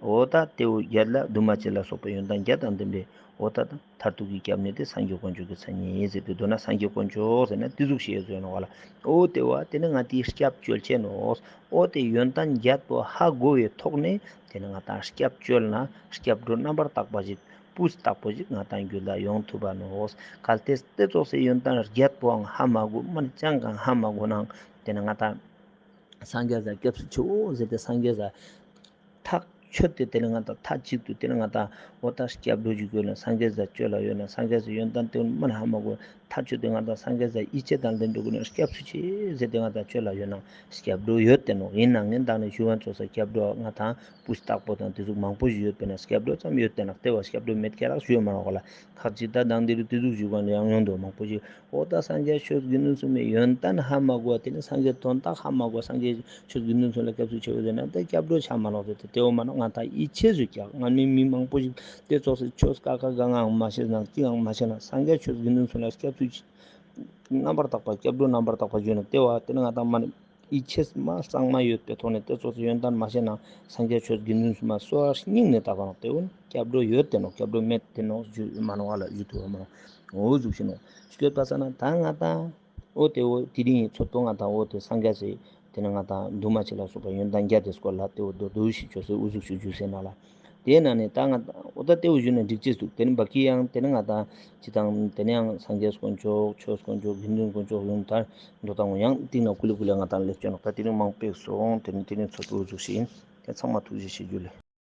འོ་ད་དེ་འོ་བརྒྱད་ལ་འདུས་མ་བྱས་ལ་སོགས་པའི་ཡོན་ཏན་བརྒྱད་དང་ལྡན་པའི་འོ་ད་ད་མཐར་ཐུག་གི་སྐྱབས་གནས་དེ་སངས་རྒྱས་དཀོན་མཆོག་གི་མཚན་ཉིད་ཟེར་ཏེ་འདུག་ན་སངས་རྒྱས་དཀོན་མཆོག་ཟེར་ན་དེ་ཟུག་ཞིག་ཡོད་ཟེར་ནོག་ལ། འོ་དེ་བ་དེ་ནི་ང་དེའི་སྐྱབས་བཅོལ་ཆེན་ནོག། འོ་དེ་ཡོན་ཏན་བརྒྱད་པོ་ཧ་གོ་བའི་ཐོག་ནས་དེ་ནི་ང་ཏང་སྐྱབས་བཅོལ་ན་སྐྱབས་འགྲོ་རྣམ་པར་དག་པ་ཞིག་སྤུས་དག་པོ་ཞིག་ང་ཏང་རྒྱུད་ལ་ཡོང་ཐུབ་པ་ནོག། གལ་ཏེ་དེ་ཙོགས་སེ་ཡོན་ཏན་བརྒྱད་པོའང་ཧ་མ་གོ་མ་ནི་ཅང་གང་ཧ་མ་གོ་ནའང་དེ་ནི་ང་ཏང་སངས་རྒྱས་ས་སྐྱབས་སུ་མཆིའོ་ཟེར་ཏེ་སངས་རྒྱས་ས་ཐག་ ཆོས་ཏེ་ཏེ་ནེ་ང་དང་མཐའ་གཅིག་ཏུ་ཏེ་ནེ་ང་དང་འོ་ད་སྐྱབས་འགྲོ་ཞིག་དགོས་ན་སངས་རྒྱས་ས་ཅོ་ལ་ཡོད་ན་སངས་རྒྱས་ས་ཡོན་ཏན་ཏེ་མ་ན་ཧ་མ་གོ་མཐའ་གཅིག་ཏུ་ང་དང་སངས་རྒྱས་ས་ཡིད་ཆེས་དང་ལྡན་པའི་སྒོ་ནས་སྐྱབས་སུ་མཆི་ཟེར་ཏེ་ང་དང་ཅོ་ལ་ཡོད་ན་སྐྱབས་འགྲོ་ཡོད་དེ་ནོག། ཡིན་ནའང་ངས་དང་ནེ་ཞུ་བ་ཙོགས་སྐྱབས་འགྲོ་ང་དང་སྤུས་དག་པོ་དང་ཏེ་ཟུག་མང་པོ་ཞིག་ཡོད་པས་ན་སྐྱབས་འགྲོ་ཙམ་ཡོད་དེ་ནོག། ཏེ་བ་སྐྱབས་འགྲོ་མེད་ཁྱེར་རག་ཞུ་ཡོད་མ་ནོག་ག་ལ། ཁ་ཅིག་ད་དང་ཏེ་རུ་ཏེ་ཟུག་ཞུ་བ་ནི་ཡང་ཡོང་དོ་མང་པོ་ཞིག། འོ་ད་སངས་རྒྱས་ཆོས་དགེ་འདུན་གསུམ་མའི་ཡོན་ཏན་ཧ་མ་གོ་བ་ཏེ་ནེ་སངས་རྒྱས་དོན་དག་ཧ་མ་གོ་བ་སངས་རྒྱས་ཆོས་དགེ་འདུན་གསུམ་ལ་སྐྱབས་སུ་མཆིའོ་ཟེར་ན་ཏེ་སྐྱབས་འགྲོ་ཆ་མ་ནོག་ཟེར་ཏེ་ཏེ་འོ་མ་ནོག། ང་དང་ཡིད་ཆེས་སུ་ཀྱག་ང་མི་མི་མང་པོ་ཞིག་ཏེ་ཙོགས་སི་ཆོས་ཀ་ཁ་ག་ངའང་མ་ཤེས་ན་ཅིའང་མ་ཤེས་ན་སངས་རྒྱས་ཆོས་དགེ་འདུན་གསུམ་ལ་སྐྱབས་སུ་མཆི་རྣམ་པར་དག་པ་སྐྱབས་འགྲོ་རྣམ་པར་དག་པ་ཞུས་ན་ཏེ་བ་ཏེ་ནེ་ང་དང་མ་ནེ་ཡིད་ཆེས་མ་གཙང་མ་ཡོད་པའི་ཐོག་ནེ་ཏེ་ཙོགས་སི་ཡོན་ཏན་མ་ཤེས་ན་སངས་རྒྱས་ཆོས་དགེ་འདུན་གསུམ་མ་གསོལ་བ་སྙིང་ནེ་བཏབ་པ་ནོག། ཏེ་འོ་སྐྱབས་འགྲོ་ཡོད་དེ་ནོག། སྐྱབས་འགྲོ་མེད་དེ་ནོག་ཞུ་མ་ནོག་ག་ལ་ཞུ་ཐུབ་བ་མ་ནོག། འོ་ཟུག་ཤིག་ནོག། སྐྱོད་པ་ས་ན་ད་ང་དང་འོ་ཏེ་འོ་དེ་རིང་ཚོད་པོ་ང་དང་འོ་ཏེ་སངས་རྒྱས་སི་ཏེ་ནེ་ང་དང་འདུས་མ་བྱས་ལ་སོགས་པ་ཡོན་ཏན་བརྒྱད་དེ་སྐོར་ལ་ཏེ་འོ་དོ་དོ་ཞིག་ཆོས་སི་འུ་ཟུག་ཞིག་ཞུ་ཟེར་ན་ལ། ཏེ་ནང་ནེ་ད་ང་དང་འོ་ད་ཏེ་འོ་ཞུ་ན་འགྲིག་ཅེས་འདུག། ཏེ་ནེ་བ་ཀི་ཡང་ཏེ་ནེ་ང་དང་ཅི་དང་ཏེ་ནེ་ཡང་སངས་རྒྱས་དཀོན་མཆོག་ཆོས་དཀོན་མཆོག་དགེ་འདུན་དཀོན་མཆོག་ཡོང་ད་འགྲོ་དང་ཡང་སྟིང་ནེ་ཀུ་ལེ་ཀུ་ལེ་ང་དང་ལེབ་ཅེས་ནོག། ད་དེ་རིང་མང་པོ་སོང་། ཏེ་ནེ་དེ་རིང་ཚོད་པོ་འུ་ཟུག་ཞིག་ཡིན། ཏེ་ཚང་མ་ཐུགས་རྗེ་ཆེ་ཞུ་ལེ།